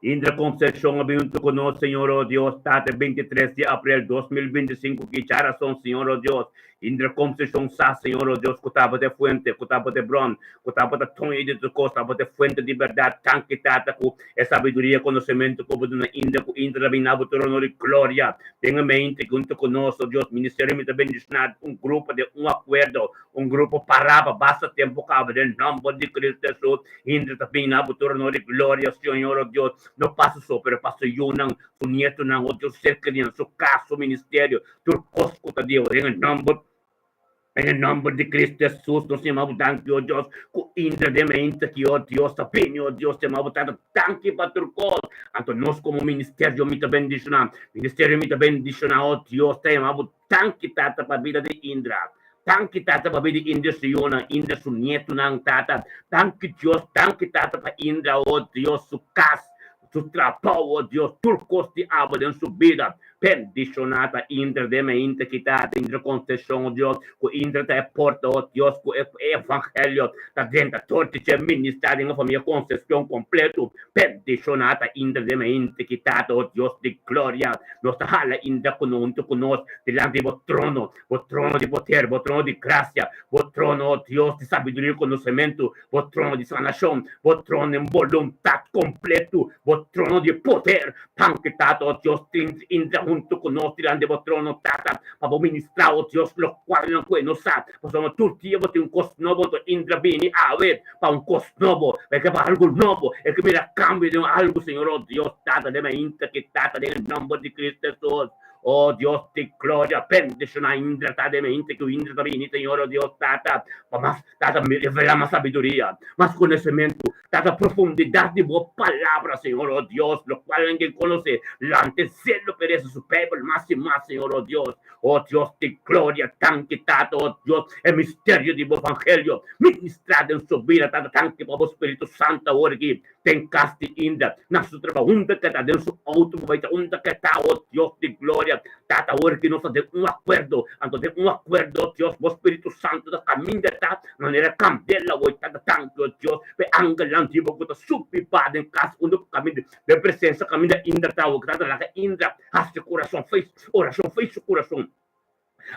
Speaker 1: Indra Concepcion a bin hunto cu nos, Señor, oh Dios, Tata, 23 di april 2025, ki djarason, Señor, oh Dios. Indra Concepcion sa, Señor, oh Dios, cu tabata e fuente, cu tabata e bron, cu tabata toño di tur cos, tabata e fuente di berdad. Danki, Tata, cu e sabiduria, conocemento cu bo duna Indra, cu Indra ta bin na bo trono di gloria. Den e mente hunto cu nos, oh Dios, Ministerio mi ta bendiciona un grupo den un acuerdo, un grupo para pa basta tempo caba den nomber di Cristo Jesus. Hende ta bini na bo trono di gloria, Señor, oh Dios, no pa su so, pero pa su yunan, su nietonan, oh Dios, ser krian, su kas, su ministerio, tur kos ku ta di bo. Den e nomber, den e nomber di Cristo Jesus, nos yama bo danki, oh Dios, ku intra den mente aki, oh Dios, ta bini, oh Dios, yama bo Tata, danki pa tur kos. Anto nos komo ministerio mi ta bendishoná, ministerio mi ta bendishoná, oh Dios, ta yama bo Danki Tata pa bida di Indra. Danki Tata pa bida di Indra su yunan, Indra su nietunan Tata. Danki Dios, danki Tata pa Indra, oh Dios, su kas, su trabou, oh Dios, tur kos di abo den su bida. Bendishoná ta Indra den mainta ki Tata, Indra Concepcion, oh Dios, ku Indra ta e porta, oh Dios, ku e evangelio ta drenta tur di dje ministrá den e famia Concepcion kompleto. Bendishoná ta Indra den mainta ki Tata, oh Dios di gloria. Nos ta hala inda ku no huntu ku nos dilanti di bo trono, bo trono di poder, bo trono di grasia, bo trono, o Dios, di sabiduria i konosementu, bo trono di sanashon, bo trono den boluntat kompletu, bo trono di poder. Danki, Tata, o Dios, tin inda huntu ku nos dilanti di bo trono, Tata, pa bo ministrá, o Dios, lokualnan ku e no sa, pasobra tur dia bo tin un kos nobo, anto inda bini awe pa un kos nobo, e ke pa algu nobo, e ke mira kambio den algu, Señor, oh Dios, Tata, den mainta ki Tata, den e nomber di Cristo Jesus, oh Dios di gloria, bendiciona Indra, Tata, den mainta ki Indra ta bini, Señor, oh Dios, Tata, pa mas, Tata, revela mas sabiduria, mas conocimento, Tata, profundidad di bo palabra, Señor, oh Dios, locual nan ke conoce, lante celo pereza su Bijbel mas y mas, Señor, oh Dios. Oh Dios di gloria, danki Tata, oh Dios, e misterio di bo evangelio ministrá den su bida, Tata, danki pa bo Spiritu Santu awor aki den kas di Inda, na su trabou, unda ke ta, den su outo ku bai ta, unda ke ta, oh Dios di gloria, Tata, awor aki nos ta den un akuerdo, anto den un akuerdo, oh Dios, bo Spiritu Santu ta kaminda ta manera kandela awor, Tata, danki, oh Dios, pa e angelnan di bo ku ta subi ba den kas unda ku kaminda den presensia kaminda Inda ta awor, Tata, laga Inda hasi kurason feis. Orashon fei su kurason.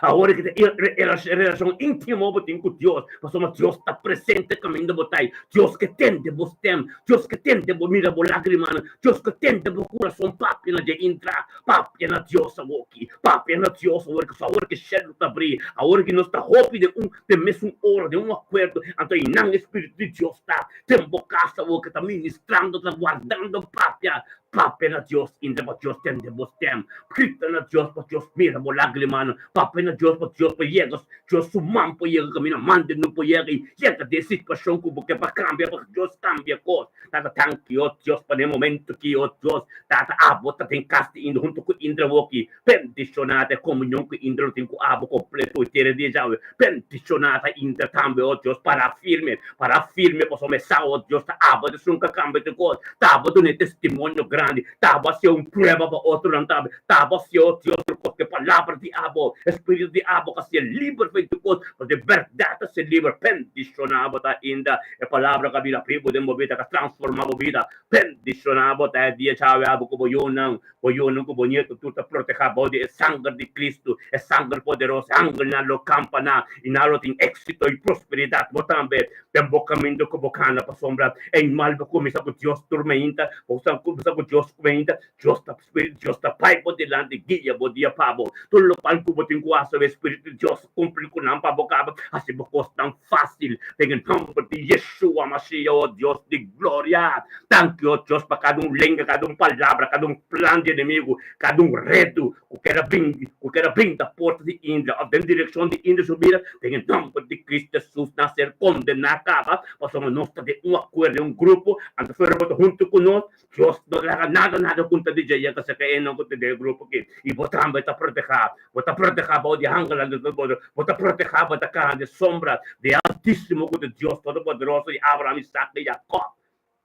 Speaker 1: Awor ki ta e relashon íntimo bo tin ku Dios, pasobra Dios ta presente kaminda bo ta ei. Dios ke tende bo stèm, Dios ke tende bo mira bo lágrimanan, Dios ke tende bo kurason. Papia na dje intra, papia na Dios awoki, papia na Dios awor ki, awor ki shelu ta abrí, awor ki nos ta hopi den un, den mesun ora, den un akuerdo, anto einan e Spiritu di Dios ta den bo kas awor ki ta ministrando, ta guardando. Papia. Papia na Dios inda pa Dios tende bo stem. Grita na Dios pa Dios mira bo lagrimanan. Papia na Dios pa Dios por yega, Dios su man por yega kaminda mande no por yega i yega den situashon ku bo ke pa kambia pa Dios kambia kos. Tata danki o Dios pa den momento ki o Dios Tata abo ta den kas di Indra hunto ku Indra awoki. Bendishoná ta e komunion ku Indra lo tin ku abo kompleto i tera di Yahweh. Bendishoná ta Indra tambe, o Dios, pará firme, pará firme, pasobra e sa, o Dios, ta abo ta esun ka kambia tur kos, ta abo duna e testimonio grandi, ta abo hasié un prueba pa otronan tambe, ta abo hasié, o Dios, tur kos ku e palabra di abo, e spiritu di abo ka hasié liber for di tur kos, pasobra e bèrdat ta hasié liber. Bendishoná bo ta Indra, e palabra ka bira bibu den bo bida, ka transformá bo bida. Bendishoná bo ta e dia djawe abo ku bo yunan. Bo yunan ku bo nieto tur ta protehá bou di e sanger di Kristu, e sanger poderoso. E angelnan lo kampa nan i nan lo tin éksito i prosperidat. Bo tambe, den bo kaminda ku bo kana, pasobra e mal bo kuminsá ku Dios tur meinta, bo sa kuminsá ku Dios meinta, Dios ta Spiritu, Dios ta bai bo dilanti, guia bo dia pa bo. Tur lokual ku bo tin ku hasi, e Spiritu di Dios kumpli ku nan pa bo kaba. Hasi bo kosnan fásil den e nòmber di Yeshua Mashiach, o Dios di gloria. Danki, o Dios, pa kada un lenga, kada un palabra, kada un plan di enemigu, kada un redu ku keda bin, ku keda bin ta porta di Indra òf den direkshon di Indra su bida, den e nòmber di Kristu Hesus nan ser kondená kaba, pasobra nos ta den un akuerdo, den un grupo, anto fuera bo ta huntu ku nos, Dios no laga nada nada ku ta di dje yega serka e nan ku ta den e grupo aki, i bo tambe ta protehá, bo ta protehá bou di angelnan di Todopoderoso, bo ta protehá, bo ta kaha den sombra di e Altísimo ku ta Dios Todopoderoso di Abraham, Isaac i Jacob.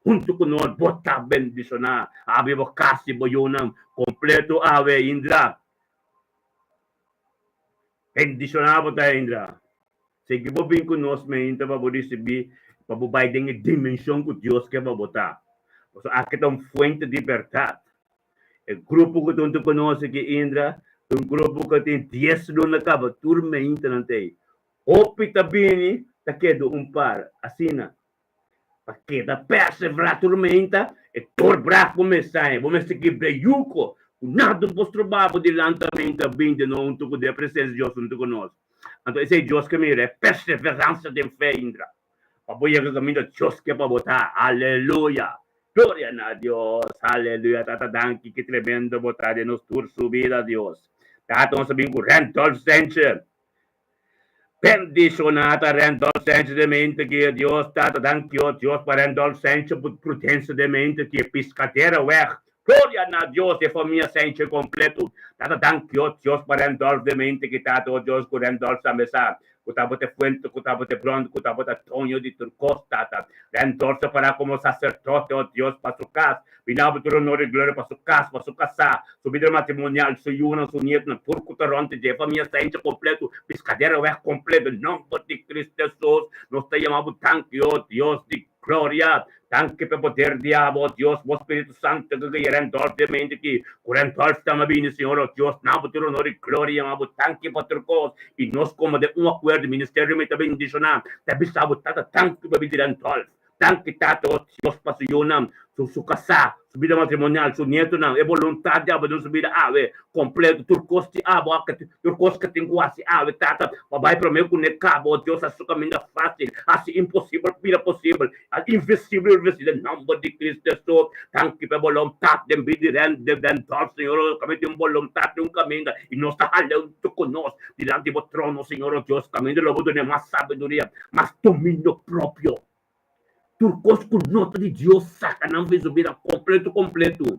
Speaker 1: Huntu ku nos bo ta bendishoná. Abi bo kas i bo yunan kompleto awe, Indra. Bendishoná bo ta, Indra. Sigui bo bin ku nos meinta pa bo risibí, pa bo bai den e dimenshon ku Dios ke pa bo ta. Pasobra aki ta un fuente di bèrdat. E grupo ku ta huntu ku nos aki, Indra, ta un grupo ku tin dies luna kaba, tur meintanan ta ei. Hopi ta bini, ta keda un par. Asina. Pa keda perseverá tur meinta, e doorbraak bo mester haña. Bo mester kibra e yuko ku nada por stroba bo di lanta meinta bin di no huntu ku den e presensia di Dios huntu ku nos. Anto esei Dios ke mira, e perseveransia den fe, Indra. Pa bo yega kaminda Dios ke pa bo ta. Aleluya! Gloria na Dios! Aleluya! Tata danki, ki tremendo bo ta den nos tur su bida, Dios. Tata nos a bin ku Randolph Sanchez. Bendishoná ta Randolph Sanchez de mente ki Dios Tata danki o Dios pa Randolph Sanchez bu prudencia de mente ki e piscadera weg Gloria na Dios e famia Sanchez completo Tata danki o Dios pa Randolph de mente ki Tata o Dios ku Randolph tambe sa ku tabata e fuente ku tabata e bron ku tabata doño di tur kos Tata Randolph ta para komo sacerdote o Dios pa su kas Bina bo tur honor i gloria pa su kas, pa su kasá, su bida matrimonial, su yunan, su nietonan, tur ku ta rònt di dje, famia Saincha kompleto, Piscadereweg kompleto, den nòmber di Cristo Hesus, nos ta yama bo danki, o Dios di gloria. Danki pa e poder di abo, o Dios, bo Spiritu Santu ku guia Randolph den mente aki, ku Randolph ta bini, Señor, o Dios, na bo tur honor i gloria, yama bo danki pa tur kos, i nos komo den un akuerdo, ministerio mi ta bendishoná, ta bisa bo, Tata, danki pa bida di Randolph. Danki Tata o Dios pa su yunan, su su kasá, su bida matrimonial, su nietonan, e boluntat di abo den su bida awe kompleto, tur kos di abo a tur kos ke tin ku hasi awe Tata pa bai promé ku ne kaba o Dios hasi su kaminda fásil, hasi imposibel bira posibel, hasi invisibel bira visibel den nòmber di Cristo Hesus. Danki pa e boluntat den bida di Ren den Randolph Señor o kaminda tin un boluntat den un kaminda i nos ta hala huntu ku nos dilanti bo trono Señor o Dios kaminda lo bo duna mas sabiduria, mas dominio propio. Tur kos ku no ta di Dios saka nan for su bida kompleto kompleto.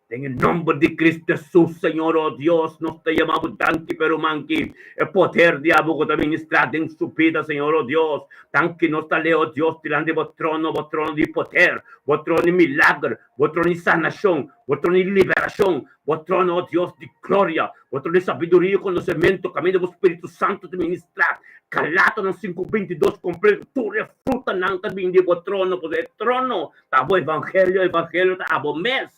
Speaker 1: Den e nòmber di Cristo Hesus, Señor, o Dios, nos ta yama bo danki pa e ruman ki e poder di abo ku ta ministrá den su bida, Señor, o Dios. Danki nos ta lei, o Dios, dilanti bo trono, bo trono di poder, bo trono di milager, bo trono di sanashon, bo trono di liberashon, bo trono, o Dios, di gloria, bo trono di sabiduria i konosementu, kaminda bo Spiritu Santu ta ministrá. Galatonan 5:22 kompleto, tur e frutanan ta bini di bo trono, pasobra e trono ta bo evangelio, evangelio ta abo mes.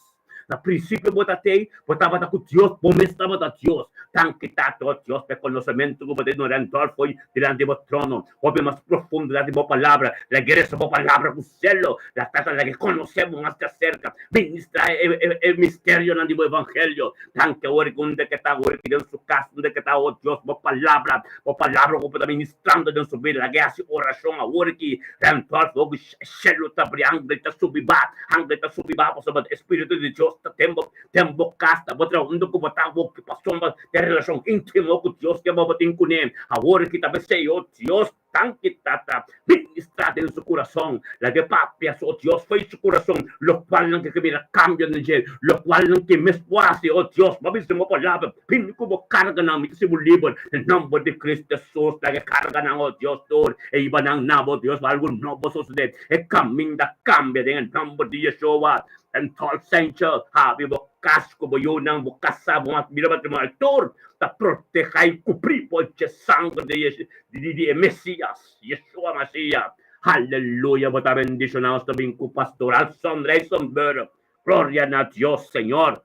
Speaker 1: Na prinsipio bo ta tei, bo tabata ku Dios, bo mes tabata Dios. Danki Tata, o Dios, pa e konosementu ku bo ta duna Randolfo dilanti bo trono. Hopi mas profundidat di bo palabra. Laga e resa bo palabra ku selo. La Tata laga e konosé bo mas djaserka. Ministrá e misterionan di bo evangelio. Danki awor ku unda ke ta awor aki den su kas, unda ke ta, o Dios, bo palabra, bo palabra ku bo ta ministrando den su bida. Laga e hasi orashon awor aki. Randolfo, ku Shelu ta bri, angel ta subi ba, angel ta subi ba, pasobra e Spiritu di Dios ta den bo, den bo kas, ta bo traha unda ku bo ta woki, pasobra den relashon íntimo ku Dios ke bo bo tin kuné. Awor ki ta besei, o Dios, danki Tata, ministrá den su kurason, laga e papia su, o Dios, fo'i su kurason, lokualnan ke ke mira kambio den dje, lokualnan ke mes por hasi, o Dios, bo a bisa den bo palabra, Bini ku bo karganan, mi ta hasi bo liber, den nòmber di Cristo Jesus, laga e karganan, o Dios, tur E iba nan na bo Dios pa algu nobo sosodé. E kaminda kambia den e nòmber di Yeshua. Den tòl sencho, habi bo kas ku bo yunan, bo kasá, bo bida matrimonial, tur ta protehá i kubrí bo dje sanger di di e Mesias, Yeshua Mashiach. Haleluya! Bo ta bendishoná. Nos ta bin ku Pastor Alson Rijssenburg. Gloria na Dios, Señor.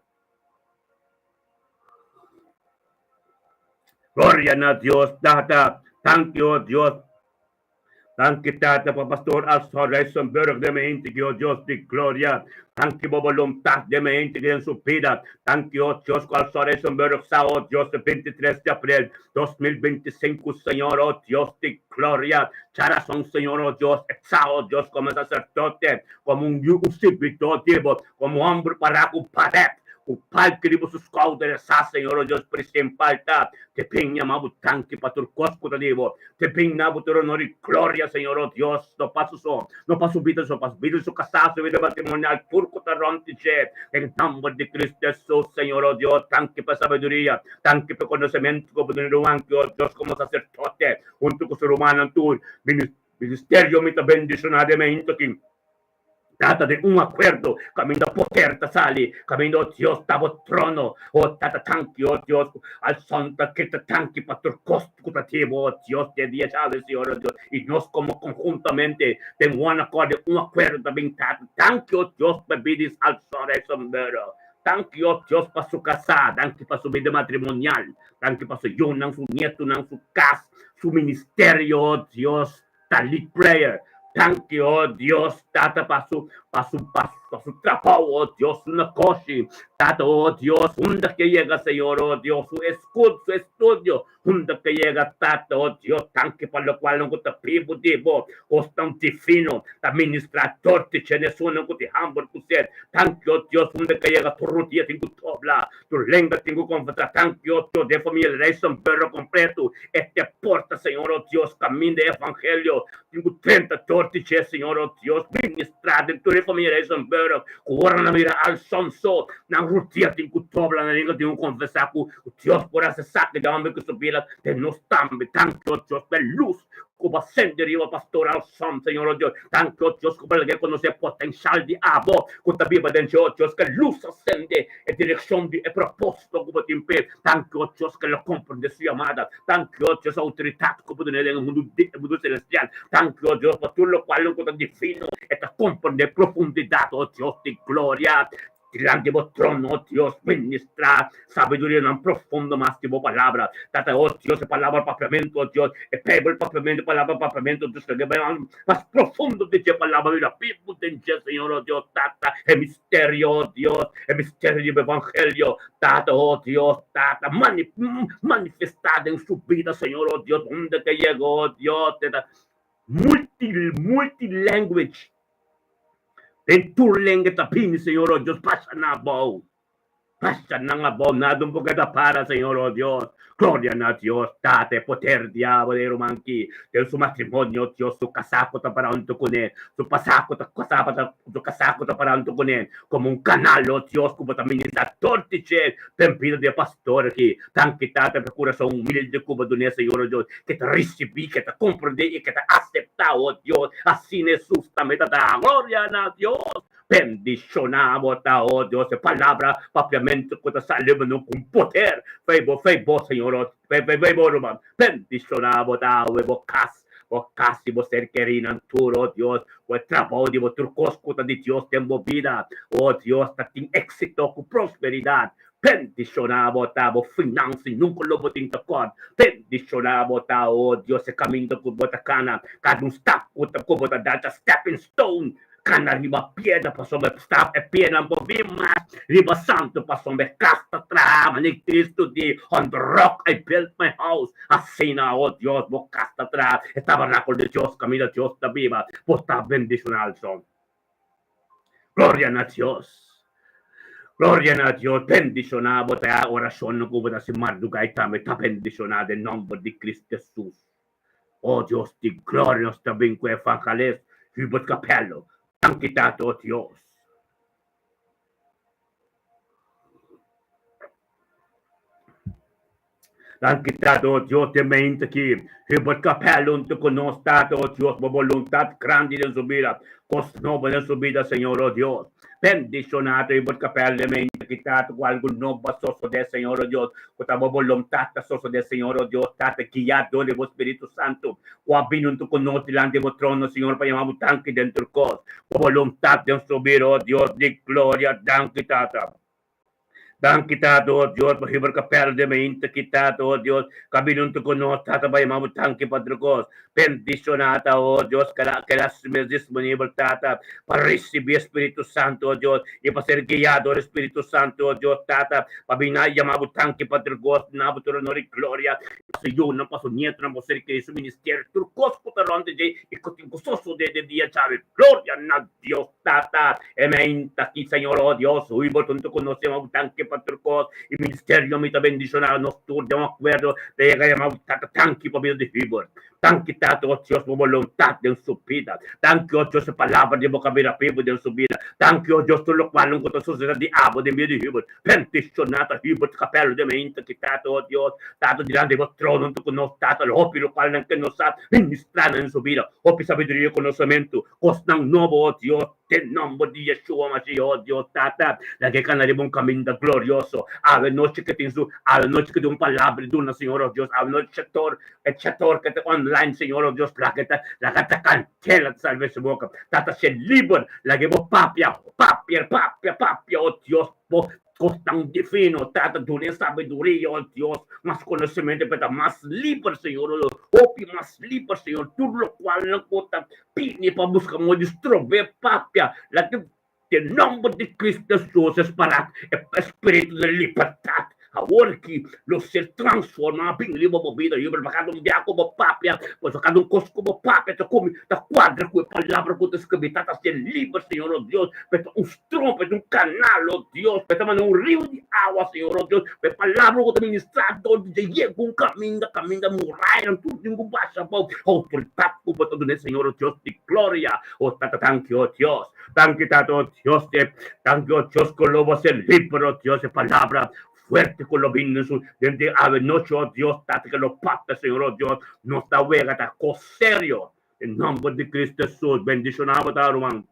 Speaker 1: Gloria na Dios Tata. Danki o Dios. Danki Tata pa Pastor Alson Rijssenburg den mente ki o Dios di gloria. Danki bo boluntat den mente ki den su bida. Danki o Dios ku Alson Rijssenburg sa o Dios e 23 di april 2025 Señor o Dios di gloria. Djarason Señor o Dios e sa o Dios komo saserdote komo un yu un sirbidor di bo komo homber pará ku paret ku palki riba su skouder e sa Señor o Dios principal ta te bin yama bo danki pa tur kos ku ta di bo te bin na bo tur honor i gloria Señor o Dios no pa su so no pa su bida so pa su bida su kasá su bida matrimonial tur ku ta rònt di dje den nomber di Cristo Jesus Señor o Dios danki pa sabiduria danki pa konosementu ku bo duna rumanki o Dios komo saserdote huntu ku su rumannan tur ministerio mi ta bendishoná den e hinto aki. Tata den un akuerdo kaminda poder ta sali, kaminda o Dios ta bo trono. O Tata tanki, o Dios, al son ta grita tanki pa tur kos ku ta di bo, o Dios, den dia djawe, Señor, o Dios, i nos komo konhuntamente den one accord, den un akuerdo ta bin Tata tanki, o Dios, pa bidis al son rei sombrero. Danki, o Dios, pa su kasá, danki pa su bida matrimonial, danki pa su yunan, su nietunan, su kas, su ministerio, o Dios. Ta lead prayer. Danki oh Dios Tata pa su pa su pa su trabou oh Dios su negoshi Tata oh Dios unda ke yega Señor oh Dios su eskud su estudio unda ke yega Tata oh Dios danki pa lokual nan ku ta bibu di bo kosnan divino ta ministra dor di dje esunnan ku tin hamber ku sed danki oh Dios unda ke yega tur rodia tin ku dobla tur lenga tin ku konfesá danki oh Dios den famia Rijsenburg kompleto E te porta, Señor, oh Dios, caminda e evangelio. Tin cu 30 dor di dje, Señor, oh Dios, ministra den tur e familia Rijsenburg, cu ora nan mira al son so, nan rudia tin cu dobla, nan lenga tin cu confesa cu Dios por haci esaki den homber cu su bida, den nos tambe. Danki, oh Dios, pa e luz cu bo a sende riba Pastor Alson, Señor, oh Dios. Danki, oh Dios, cu bo laga e conoce e potencial di abo cu ta biba den dje, oh Dios, cu e luz a sende e direccion di e proposito cu bo tin p'e. Danki, o Dios, ke lo komprende su yamada. Danki, o Dios, outoridat ku bo duna den e mundu e mundu selestial. Danki, o Dios, pa tur lokual ku ta divino e ta komprende profundidat, o Dios di gloria. Dilanti bo trono, o Dios, ministrá sabidurianan profundo mas di bo palabra. Tata, o Dios, e palabra papiamentu, o Dios, e Beibel papiamentu, e palabra papiamentu, Dios, ke bai mas profundo di dje palabra bira bibu den dje, Señor, o Dios, Tata, e misterio, o Dios, e misterio di bo evangelio. Tata, oh Dios, Tata, mani, manifestá den su bida, Señor, oh Dios, unda ke yega, oh Dios, te ta multi, multi language, den tur lenga ta bini, Señor, oh Dios, pasa nan abou, pasa nan abou, nada un poco ta para, Señor, oh Dios, gloria na Dios, Tata, e poder di abo den e ruman aki, den su matrimonio, Dios, su kasá ku ta para huntu kuné, su pasá ku ta kasá pa su kasá ku ta para huntu kuné, Como un canal, oh Dios, cu bo ta ministra tur di dje den bida di e pastor aki. Danki, Tata, pa e curason humilde cu bo dun'é, Señor, oh Dios, ke ta ricibi, ke ta comprende y ke ta acepta, oh Dios. Asina Hesus tambe ta da gloria na Dios. Bendiciona bo ta, oh Dios, e palabra papiamento cu ta sali bo no cu poder. Fey bo, fey bo, Señor, oh, fey, fey, fey bo, ruman. Bendiciona bo ta awe bo cas. Bo kas i bo ser kerínan tur, o Dios, ku e trabou di bo tur kos ku ta di Dios den bo bida, o Dios, ta tin éksito ku prosperidat. Bendishoná bo ta bo finansa i nunka lo bo tin tekòrt. Bendishoná bo ta, o Dios, e kaminda ku bo ta kana, kada un stap ku ta ku bo ta da ta stepping stone. Kana riba piedra pasobra e stap e piedra por bin mas riba santu pasobra e kas ta traha manera Cristo di On the rock I built my house asina o Dios bo kas ta traha e tabernaculo di Dios caminda Dios ta biba bo ta bendiciona alson Gloria na Dios Gloria na Dios bendiciona bo ta e oracionnan cu bo ta haci marduga y tambe ta bendiciona den nomber di Cristo Jesus. O Dios di gloria nos ta bin ku evangelist Hubert Capello. Danki Tata o Dios. Danki Tata o Dios den mente aki Hubert Capello hunto ku nos Tata o Dios bo boluntat grandi den su bida kos nobo den su bida Señor o Dios. Bendiciona ta Hubert Capello den mente aki Tata ku algu nobo a sosode Señor o Dios. Ku ta bo boluntat ta sosodé, Señor, o Dios Tata, guiá dor di bo Spiritu Santu, ku a bini huntu ku nos dilanti bo trono, Señor, pa yama bo danki den tur kos. Bo boluntat den subir, o Dios di gloria. Danki, Tata. Danki, Tata, o Dios, pa Hubert Capello den mainta aki, Tata, o Dios, ku a bini huntu ku nos, Tata, pa yama bo danki pa tur kos. Bendiciona ta, oh Dios, keda keda su mes disponibel, Tata, pa ricibi e Spiritu Santo, oh Dios, y pa ser guia dor e Spiritu Santo, oh Dios, Tata, pa bin na yama bo danki pa tur gos, na bo tur honor y gloria, pa su yunan, pa su nietonan, pa su ser keri, su ministerio, tur cos cu ta rond di dje y cu tin cu sosode den dia djawe. Gloria na Dios, Tata. E meinta aki, Señor, oh Dios, hui bo hunto cu nos yama bo danki pa tur cos y ministerio mi ta bendiciona nos tur den un acuerdo ta yega yama bo Tata danki pa bida di Hubert. Danki Tata, oh Dios, bo boluntad den su bida. Danki, oh Dios, e palabra di bo ka bira bibu den su bida. Danki, oh Dios, tur locual cu ta sucede di abo den bida di Hubert. Bendiciona ta Hubert Capello den meinta aki, Tata, oh Dios, Tata, dilanti di bo trono hunto cu nos, Tata, hopi locual nan ke nos sa ministra nan den su bida. Hopi sabiduria y conocemento. Kosnan nobo, oh Dios, den nomber di Yeshua Mashiach, oh Dios Tata, laga e kana riba un kaminda glorioso. Awe nochi ke tin su, awe nochi ke tin un palabra di duna, Señor, oh Dios, awe nochi chator, e chator ke ta online, Señor, oh Dios, laga e ta, laga ta kantela ta salba su boka. Tata, se liber, laga e bo papia, papia, papia, papia, oh Dios, bo Kosnan divino, Tata, dun'e sabiduria, oh Dios, mas konosementu pa e ta mas liber, Señor, oh Dios, hopi mas liber, Señor, tur lokual nan ku ta pini pa buska moda di strob'é papia, laga den nòmber di Cristo Jesus e sparat e spiritu di libertat awor ki lo ser transformá bin riba bo bida, Jubel, pa kada un bia ku bo papia, pasobra kada un kos ku bo papia ta kumi, ta kuadra ku e palabra ku ta skibí, Tata, ser liber, Señor, oh Dios, pa e ta un Strom pa e ta un kanal, oh Dios, pa e ta manda un riu di awa, Señor, oh Dios, pa e palabra ku ta ministrá dor di dje yega un kaminda, kaminda murayanan tur tin ku basha abou, outoridat ku bo ta dun'é, Señor, oh Dios di gloria, oh Tata, danki, oh Dios, danki, Tata, oh Dios, e danki, oh Dios, ku lo bo ser liber, oh Dios, e palabra fuerte ku lo bini den su den di awe nochi, oh Dios, Tata, ke lo papia, Señor, oh Dios, nos ta wega ta kos serio, den nomber di Cristo Jesus, bendishoná bo ta, ruman.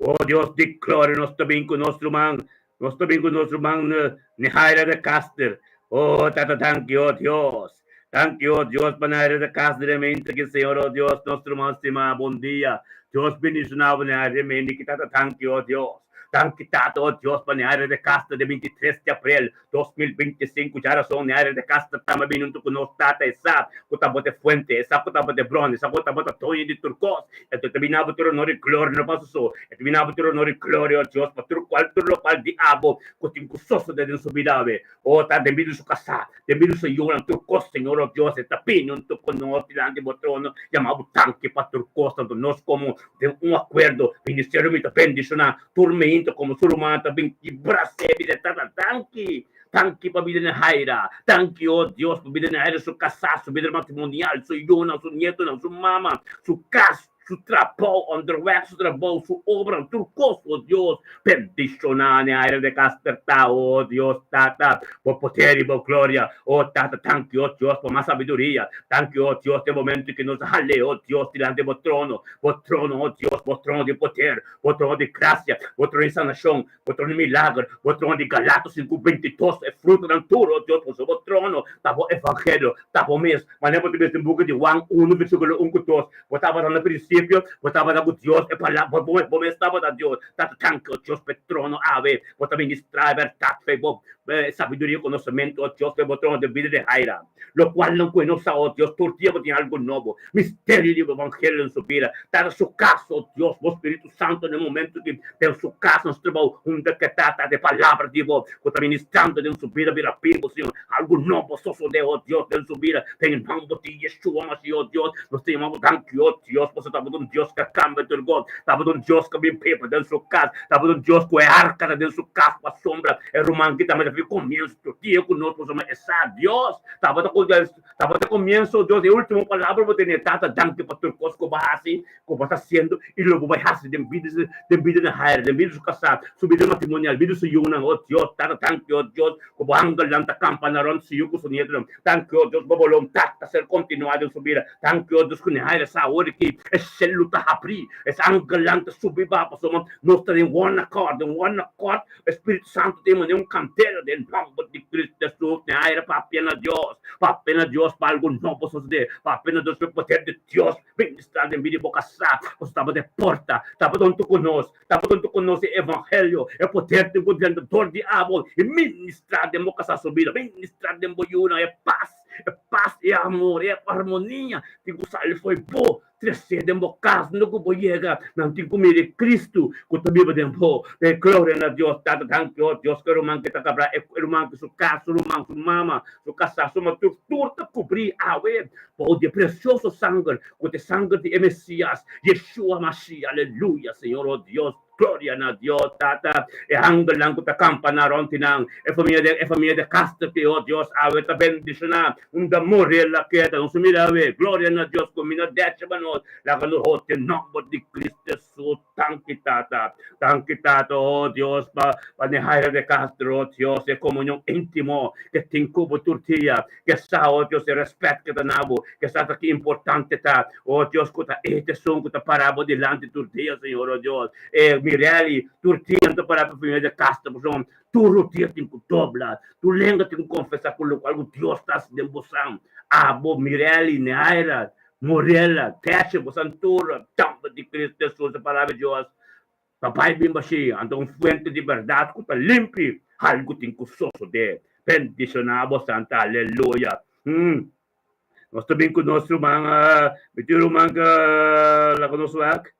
Speaker 1: Oh Dios di gloria, nos ta bin ku nos ruman, nos ta bin ku nos ruman Nehaira de Caster. Oh Tata, danki, oh Dios. Danki, oh Dios, pa Nehaira de Caster e mente ki Señor, oh Dios, nos ruman stima, bon dia. Dios bendiciona bo Nehaira e mente ki Tata, danki, oh Dios. Danki Tata, oh Dios, pa Nehaira de Caster de 23 di april 2025 djarason Nehaira de Caster tamba bin huntu ku nos Tata, e sa ku tabata e fuente, e sa ku tabata e bron, e sa ku tabata doño di tur kos. E ta bina bo tur honor i gloria, no pa su so. E ta bina bo tur honor i gloria, o Dios, pa tur kual, tur lokual di abo ku tin ku sosodé den su bida awe. O ta den bida di su kasá, den bida di su yunan, tur kos, Señor, o Dios, e ta bini huntu ku nos dilanti bo trono, yama bo danki pa tur kos. Tantu nos komo den un akuerdo, ministerio mi ta bendishoná tur meinta komo su ruman ta bin kibra sebi den Tata. Danki! Danki pa bida Nehaira. Danki, o Dios, pa bida Nehaira, su kasá, su bida matrimonial, su yunan, su nietonan, su mama, su kas. su trabou, onderweg su trabou, su obra, tur kos, o Dios, bendishoná Neaira de Caster ta, o Dios Tata, bo poder i bo gloria, o Tata, danki, o Dios, pa mas sabiduria, danki, o Dios, den momento ku nos a hal'é, o Dios, dilanti bo trono, bo trono, o Dios, bo trono di poder, bo trono di grasia, bo trono di sanashon, Bo trono di milager, bo trono di Galatos 5:22, e frutanan tur, o Dios, pasobra bo trono ta bo evangelio, ta bo mes. Manera bo ta bisa den buki di Juan 1 versíkulo 1 ku 2, Bo tabata na prinsipio, bo tabata ku Dios, e Palabra, bo, bo mes tabata Dios. Tata, danki, o Dios, pa e trono awe. Bo ta ministrá e bèrdat fe bo sabiduria i konosementu, o Dios, fe bo trono den bida di Haira. Lokualnan ku e no sa, o Dios, tur dia bo tin algu nobo. Misterio di bo evangelio den su bida. Tata, su kas, o Dios, bo Spiritu Santu den momento ki den su kas, na su trabou, unda ke ta, ta e palabra di bo ku ta ministrando den su bida bira bibu, Señor. Algu nobo sosodé, o Dios, den su bida. Den e nomber di Yeshua Mashiach, o Dios, nos ta yama bo danki, o Dios, pasobra tabata un Dios ku a kambia tur kos. Tabata un Dios ku a bin biba den su kas. Tabata un Dios ku e arka ta den su kas pasobra e ruman ki tambe ta fi komienso tur dia ku nos pasobra e sa Dios tabata ku tabata komienso Dios e ultimo palabra bo tene Tata danki pa tur kos ku bo hasi ku bo ta hasiendo i lo bo bai hasi den bida den bida di Hair den bida di su kasá su bida matrimonial bida di su yunan o Dios Tata danki o Dios ku bo angelnan ta kampa na rònt su yu ku su nietonan danki o Dios bo boluntat ta ser kontinuá den su bida danki o Dios ku Nehair sa awor ki e shelu ta habrí es angelnan ta subi baha pasobra nos ta den one accord den one accord E Spiritu Santu tin manera un kantera den nòmber di Kristu Hesus. Den aire papia na Dios, papia na Dios pa algu nobo sosodé, papia na Dios pa e poder di Dios ministrá den bida di bo kasá. Pasobra tabata e porta, tabata huntu ku nos, tabata huntu ku nos e evangelio, e poder tin ku drenta dor di abo i ministrá den bo kasá su bida, ministrá den bo yunan e pas, e pas, e amor, e armonia tin ku sali fo'i bo. Tresé den bo kas unda ku bo yega, nan tin ku mira e Kristu ku ta biba den bo. E gloria na Dios Tata, danki o Dios ku e ruman ke ta kabra, e ruman ku su kas, su ruman, su mama, su kasá, su matur, tur ta kubrí awe bou di e presioso sanger ku ta e sanger di e Mesias, Yeshua Mashiach. Aleluya, Señor o Dios. Gloria na Dios Tata, e angelnan ku ta kampa na rònt di nan, e famia de e famia de Castro ki, oh Dios, awe ta bendishoná, unda Morel a keda, nos mira awe, gloria na Dios ku mi no decha pa nos, laga nos hoti e nòmber di Cristo Hesus, danki Tata, danki Tata, oh Dios, pa pa Nehaira de Castro, oh Dios, e komunion íntimo ke tin ku bo tur dia, ke sa, oh Dios, e rèspèt ke ta na bo, ke sa ta ki importante ta, Oh Dios ku ta e esun ku ta para bo dilanti tur dia, Señor, oh Dios. E Mirelli, tur dia ta para pa primera de kasta, pasobra tur rodia tin ku dobla, tur lenga tin ku konfesá ku lokual ku Dios ta hasi den bosan. Abo, Mirelli, Neaira, Morella, Tesha, bosan tur, Tòmber di Cristo Jesus, e palabra di Dios ta bai bin bashí, anto un fuente di bèrdat ku ta limpi, algu tin ku sosodé. Bendishoná bosan ta, aleluya. Nos ta bin ku nos ruman, mi tin un ruman ku laga nos wak.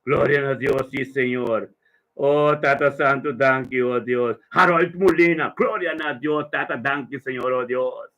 Speaker 1: Gloria na Dios, sí Señor. Oh Tata Santu, danki, oh Dios. Harold Molina, gloria na Dios, Tata, danki Señor, oh Dios.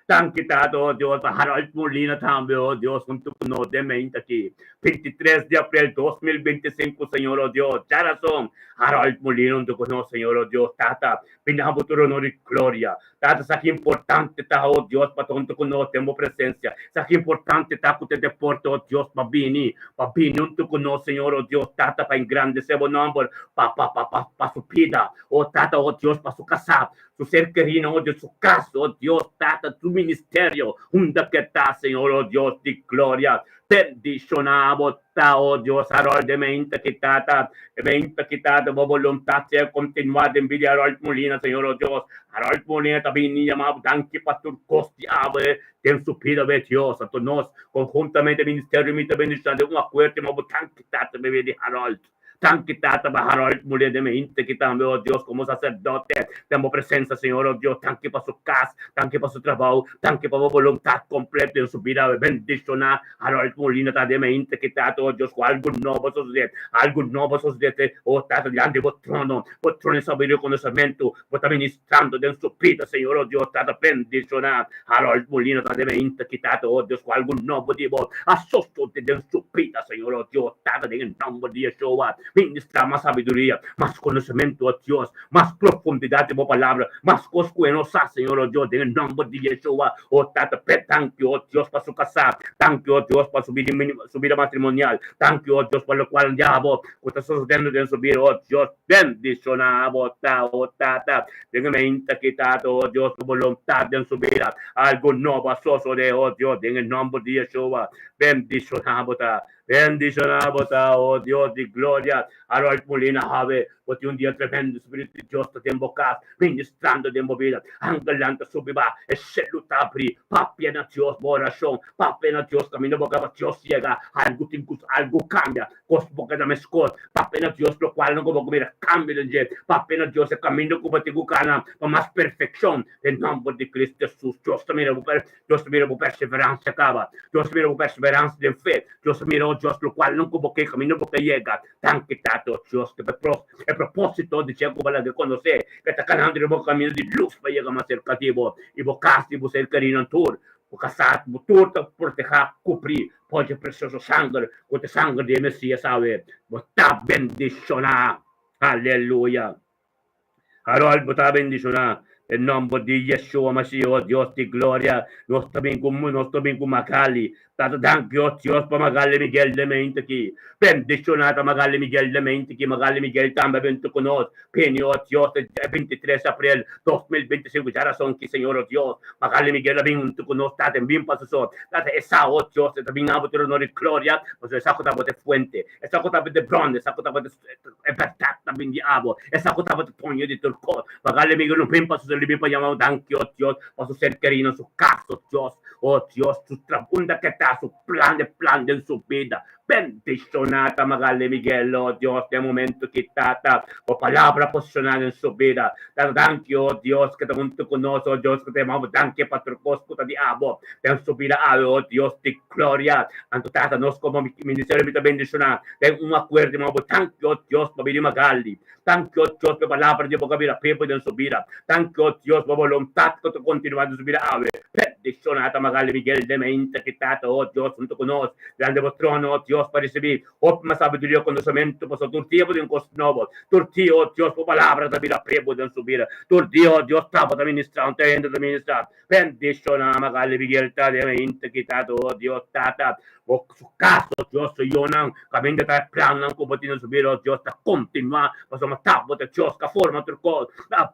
Speaker 1: Danki Tata, oh Dios, pa Harold Molina tambe, oh Dios, huntu ku nos den meinta aki. 23 di aprel 2025, Señor, oh Dios. Djarason, Harold Molina huntu ku nos, Señor, oh Dios. Tata, Bini abo tur honor i gloria. Tata, sa ki importante ta, o Dios, pa ta huntu ku nos den bo presensia. Sa ki importante ta ku ta deporte, o Dios, pa bini, pa bini huntu ku nos, Señor, o Dios, Tata, pa engrandesé bo nòmber, pa, pa, pa, pa, pa su bida, o Tata, o Dios, pa su kasá, su ser kerinan, o Dios, su kas, o Dios, Tata, su ministerio, unda ke ta, Señor, o Dios di gloria. Bendishoná bo ta, o Dios, Harold e meinta ki tata, e meinta ki tata, bo boluntat sea kontinuá den bida di Harold Molina, Señor, o Dios. Harold Molina ta bini yama bo danki pa tur kos di awe den su bida, be Dios. Anto nos, konhuntamente ministerio mi ta bendishoná den un akuerdo yama bo danki tata pa bida di Harold. Danki Tata pa Harold Muller den mi hinte ki tambe, oh Dios, komo saserdote den bo presensa, Señor, oh Dios. Danki pa su kas, danki pa su trabou, danki pa bo boluntat kompleto den su bida. Bendishoná Harold Molina ta den mi hinte ki Tata, oh Dios, ku algu nobo sosodé, algu nobo sosodé, oh Tata, dilanti bo trono, bo trono di sabiduria i konosementu, bo ta ministrando den su bida, Señor, oh Dios. Tata, bendishoná Harold Molina ta den mi hinte ki Tata, oh Dios, ku algu nobo di bo a sosodé den su bida, Señor, oh Dios. Tata, den e nòmber di Yeshua. Ministrá mas sabiduria, mas konosementu, o Dios, mas profundidat di bo palabra, mas kos ku e no sa, Señor, o Dios, den e nòmber di Yeshua, o Tata. P'e danki, o Dios, pa su kasá. Danki, o Dios, pa su bida, su bida matrimonial. Danki, o Dios, pa lokual ya bo ku ta sosodiendo den su bida, o Dios. Bendishoná bo ta, o Tata, den e meinta aki, Tata, o Dios, ku boluntat den su bida. Algu nobo a sosodé, o Dios, den e nòmber di Yeshua. Bendishoná bo ta. Bendishoná bo ta, o Dios di gloria. Harold Molina Have, bo tin un dia tremendo, Spiritu di Dios ta den bo kas, ministrando den bo bida. Angelnan ta subi ba, e shelu ta abri. Papia na Dios bo orashon, papia na Dios kaminda bo kaba Dios yega. Algu tin ku algu kambia, kos bo keda meskos. Papia na Dios lokual ku bo mira kambio den dje. Papia na Dios e kaminda ku bo tin ku kana pa mas perfekshon. Den nòmber di Kristu Hesus, Dios ta mira bo. Dios ta mira bo perseveransia kaba. Dios ta mira bo perseveransia den fe. Dios ta mira, oh Dios, lokual nan ku bo ke, kaminda bo ke yega. Danki, Tata, oh Dios, ke e propósito di dje ku bo laga konosé, ke ta kanando riba bo kaminda di lus pa yega mas serka di bo i bo kas i bo ser kerinan tur. Bo kasá, bo tur ta protehá, kubrí por dje presioso sanger ku ta e sanger di e Mesias awe. Bo ta bendishoná. Aleluya. Harold, bo ta bendishoná den nòmber di Yeshua Mashiach, o Dios di gloria. Nos ta bin ku nos ta bin ku Magali. Tata danki, o Dios, pa Magali Miguel den mente aki. Bendishoná ta Magali Miguel den mente aki. Magali Miguel tambe a bintu ku nos. Bini, o Dios, e 23 aprel 2025, djarason ki, Señor, o Dios. Magali Miguel a bin huntu ku nos, Tata, en bin pa su so. Tata, e sa, o Dios, e ta bin abo tur honor i gloria, pasobra e sa ku ta bo ta e fuente, e sa ku ta bo ta e bron, e sa ku ta bo ta E bèrdat ta bin di abo. Esa ku tabata toño di tur kos. Paga lemigu no bin pa su ser, bin pa yama danki, o Dios, pa su ser kerí na su kas, o Dios. O Dios, su trabou, unda ke ta su plan, e plan den su bida. Bendishoná ta Magali Miguel, o Dios, den momento ki Tata, bo palabra posishoná den su bida. Tata, danki, o Dios, ke ta huntu ku nos, o Dios, ku ta yama bo danki pa tur kos ku ta di abo den su bida awe, o Dios di gloria. Anto, Tata, nos komo ministerio mi ta bendishoná. Den un akuerdo ma bo Danki, o Dios, pa bini Magali. Danki, o Dios, pa e palabra di bo ku a bira pepo den su bida. Danki, o Dios, pa boluntat ku ta kontinuá den su bida awe. Bendishoná ta Magali Miguel den meinta ki Tata, o Dios, huntu ku nos, dilanti bo trono, o Dios, pa risibí hopi mas sabiduria i konosementu, pasobra tur dia bo tin kos nobo. Tur dia, o Dios, bo palabra ta bira pepo den su bida. Tur dia, o Dios, ta bo ta ministrá, un ta hende ta ministrá. Bendishoná Magali Miguel ta den meinta ki Tata, o Dios, Tata, Bo su kas, o Dios, su yunan, kaminda ta e plannan ku bo tin na su bida, o Dios, ta kontinuá, pasobra ta bo ta Dios ku a forma tur kos, ta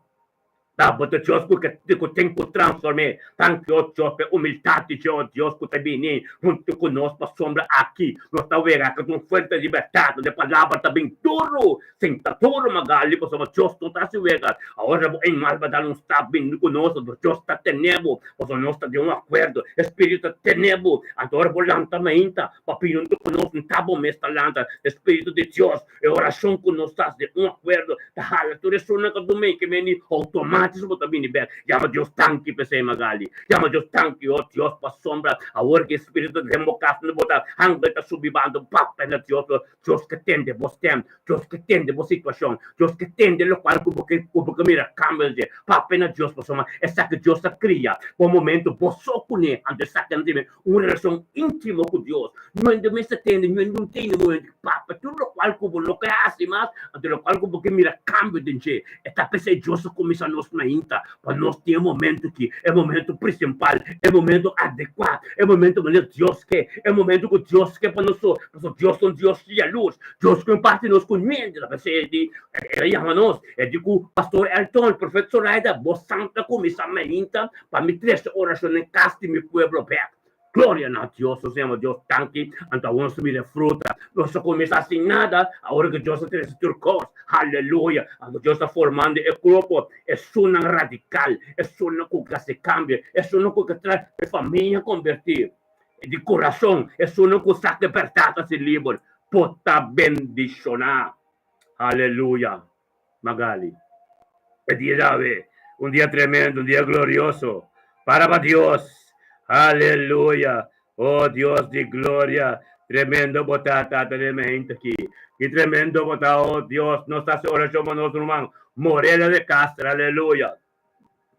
Speaker 1: bo ta Dios ku ke ku tin ku transform'é. Danki, o Dios, pa e humildat di dje, o Dios, ku ta bini huntu ku nos, pasobra aki nos ta wega ku ta un fuente di bèrdat, donde e palabra ta bin duru, Sinta tur Magali pasobra Dios no ta hasi wega. Awor bo en mal badal un stap bini ku nos, pasobra Dios ta tene bo, pasobra nos ta den un akuerdo, e Spiritu ta tene bo. Anto ora bo lanta mainta pa pidi huntu ku nos, nta bo mes ta lanta. E Spiritu di Dios, e orashon ku nos ta hasi den un akuerdo, ta hala tur esunnan ku ta dumei ke meni outomático bo ta bini bek. Yama Dios danki p'esei Magali. Yama Dios danki, oh Dios, pasobra awor ku e Spiritu ta den bo kas, bo ta hangel ta subi banda bap na Dios. Dios ke tende bo stem, Dios ke tende bo situacion, Dios ke tende locual cu bo ke cu bo ke mira cambio dje. Papia na Dios pasobra esaki Dios a cria pa un momento bo so cune, anto esaki a tene un relacion intimo cu Dios. Ñuende mester tende, ñuende un tene momento di papia tur locual cu bo no ke haci mas, anto locual cu bo ke mira cambio den dje. E ta pesey Dios a cuminsa nos mainta pa nos tin e momento ki, e momento principal, e momento adecua, e momento manera Dios ke, e momento cu Dios ke pa nos so, pasobra Dios ta un Dios di luz, Dios ku imparti nos ku mente, ta pesey e di, el a yama nos, e di ku Pastor Elton, Profeta Zoraida, bo santa cuminsa mainta pa mi trece oracion den cas di mi pueblo bek. Gloria na Dios, nos yama Dios danki, anto awor nos ta mira e fruta. Nos a kuminsá sin nada, awor ku Dios a trese tur kos. Aleluya! Anto Dios ta formando e grupo, esunnan radikal, esunnan ku ke hasi kambio, esunnan ku ke trae e famia kombertí di kurason, esunnan ku sa ku e bèrdat a ser liber, por ta bendishoná. Aleluya! Magali. E dia djawe, un dia tremendo, un dia glorioso. Para pa Dios. Aleluya. Oh Dios di gloria. Tremendo bo ta, Tata den mente aki. Ki tremendo bo ta, oh Dios. Nos ta hasi orashon pa nos ruman Morela de Castro. Aleluya.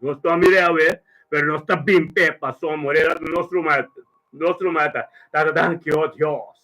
Speaker 1: Nos no a mira awe, pero nos ta bin p'e pasobra Morela ta nos ruman, nos ruman ta. Tata, danki, oh Dios.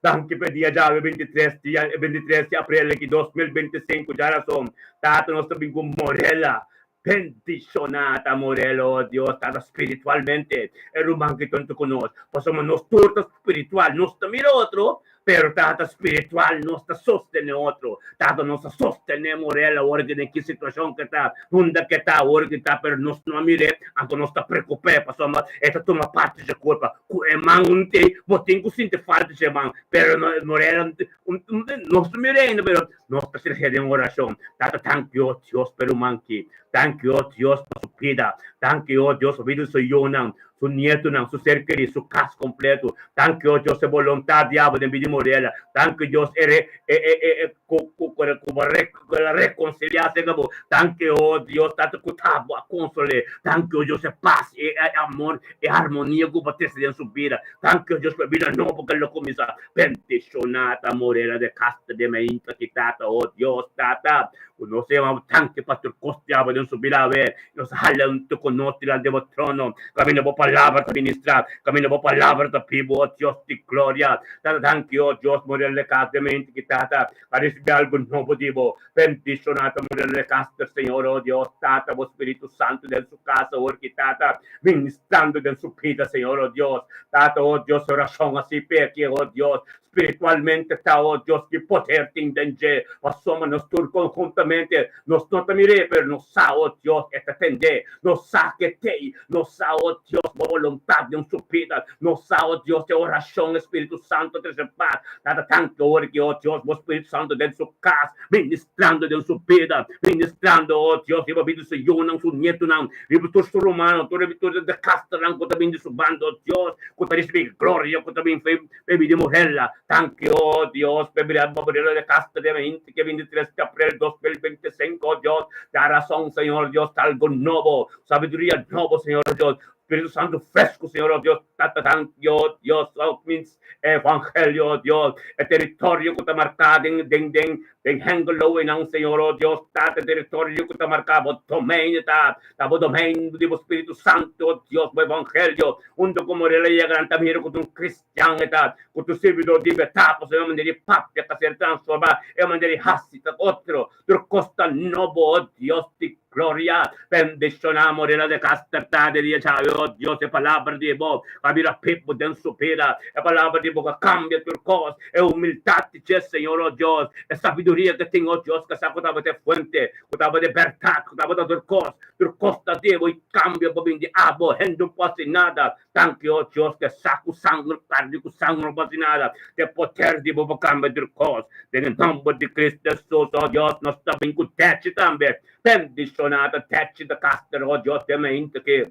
Speaker 1: Danki pa e dia djawe 23 di 23 di aprel aki 2025 djarason. Tata nos ta bin ku Morela. Bendishoná ta Morela, oh Dios, Tata spiritualmente e ruman ki tonto ku nos. Pasobra nos tur ta spiritual, nos ta mira otro, pero Tata spiritual nos ta sostené otro. Tata nos ta sostené Morela ora ki den ki situashon ke ta, unda ke ta, ora ki ta, pero nos no a mir'é, anto nos ta preokup'é pasobra e ta tuma parti dje kulpa. Ku e man un tei, bo tin ku sinti falta dje man, pero Morela nos ta mir'é ainda, pero nos ta sirhé den orashon. Tata tanki oh Dios pa e ruman ki, tanki oh Dios pa su bida, tanki oh Dios pa bida di su yunan, su nietonan, su ser kerí, su kas kompleto. Danki o Dios e boluntat di abo den bida di Morela. Danki Dios e re e e e e ku ku ku ku bo re ku el a rekonsiliá aserka bo. Danki o Dios Tata ku ta bo a konsol'é. Danki o Dios e pas e e amor e harmonia ku bo a trese den su bida. Danki o Dios pa e bida nobo ku el lo kuminsá. Bendishoná ta Morela de Castro de Meinta ki Tata o Dios Tata ku nos ta yama bo danki pa tur kos di abo den su bida awe. Nos a hala huntu ku nos dilanti bo trono, kaminda bo palabra ta ministrá, kaminda bo palabra ta bibu, o Dios di gloria. Tata danki, o Dios, Morel de Castro mente ki Tata a risibí algu nobo di bo. Bendishoná ta Morel de Castro, Señor, o Dios, Tata, bo Spiritu Santu den su kasa awor ki Tata ministrando den su bida, Señor, o Dios. Tata, o Dios, orashon a si p'e aki, o Dios, Spiritualmente ta, oh Dios, ki poder tin den dje, pasobra nos tur konhuntamente nos no ta mir'é, pero nos sa, oh Dios, e ta tendé, nos sa ke t'ei, nos sa, oh Dios, bo boluntat den su bida, nos sa, oh Dios, e orashon e Spiritu Santu trese pas. Tata, tanki ora ki, oh Dios, bo Spiritu Santu den su kas, ministrando den su bida, ministrando, oh Dios, riba bida di su yunan, su nietunan, riba tur su rumannan, tur tur e kasternan ku ta bin di su banda, oh Dios, ku ta risibí gloria, ku ta bin fe. Baby di Morella, Danki oh Dios, baby di Morella de Castro de 20 que 23 de april 2025, oh Dios, da razón, Señor Dios, algo nuevo, sabiduría nuevo, Señor Dios, Espíritu Santo fresco, Señor oh Dios, tata danki oh Dios, oh means evangelio, oh Dios, e territorio ku ta marká den den den den Hengelo einan, Señor oh Dios, tata territorio ku ta marká bo domein ta, ta bo domein di bo Spiritu Santo, oh Dios, bo evangelio, Hunto ku Morela yega nan ta mira ku ta un kristian e ta, ku tur sirbidor di betá, pasobra e manera di papia ta ser transformá, e manera di hasi ta otro, tur kos ta nobo, o Dios di gloria, bendishoná Morela de Caster ta de dia djawe, o Dios, e palabra di bo a bira pipo den su bida, e palabra di bo ka kambia tur kos, e humildat di dje, Señor, o Dios, e sabiduria ke tin, o Dios, ke sa ku tabata e fuente, ku tabata e bèrdat, ku tabata tur kos. Tur kos ta debo i kambio pa bin di abo, hende no por hasi nada. Danki, o Dios, ku e sa ku sanger, karni ku sanger no por hasi nada. Te poder di bo pa kambia tur kos. Den e nomber di Cristo Jesus, o Dios, nos ta bin ku techi tambe. Bendishoná ta techi ta kaster, o Dios, den mainta ki.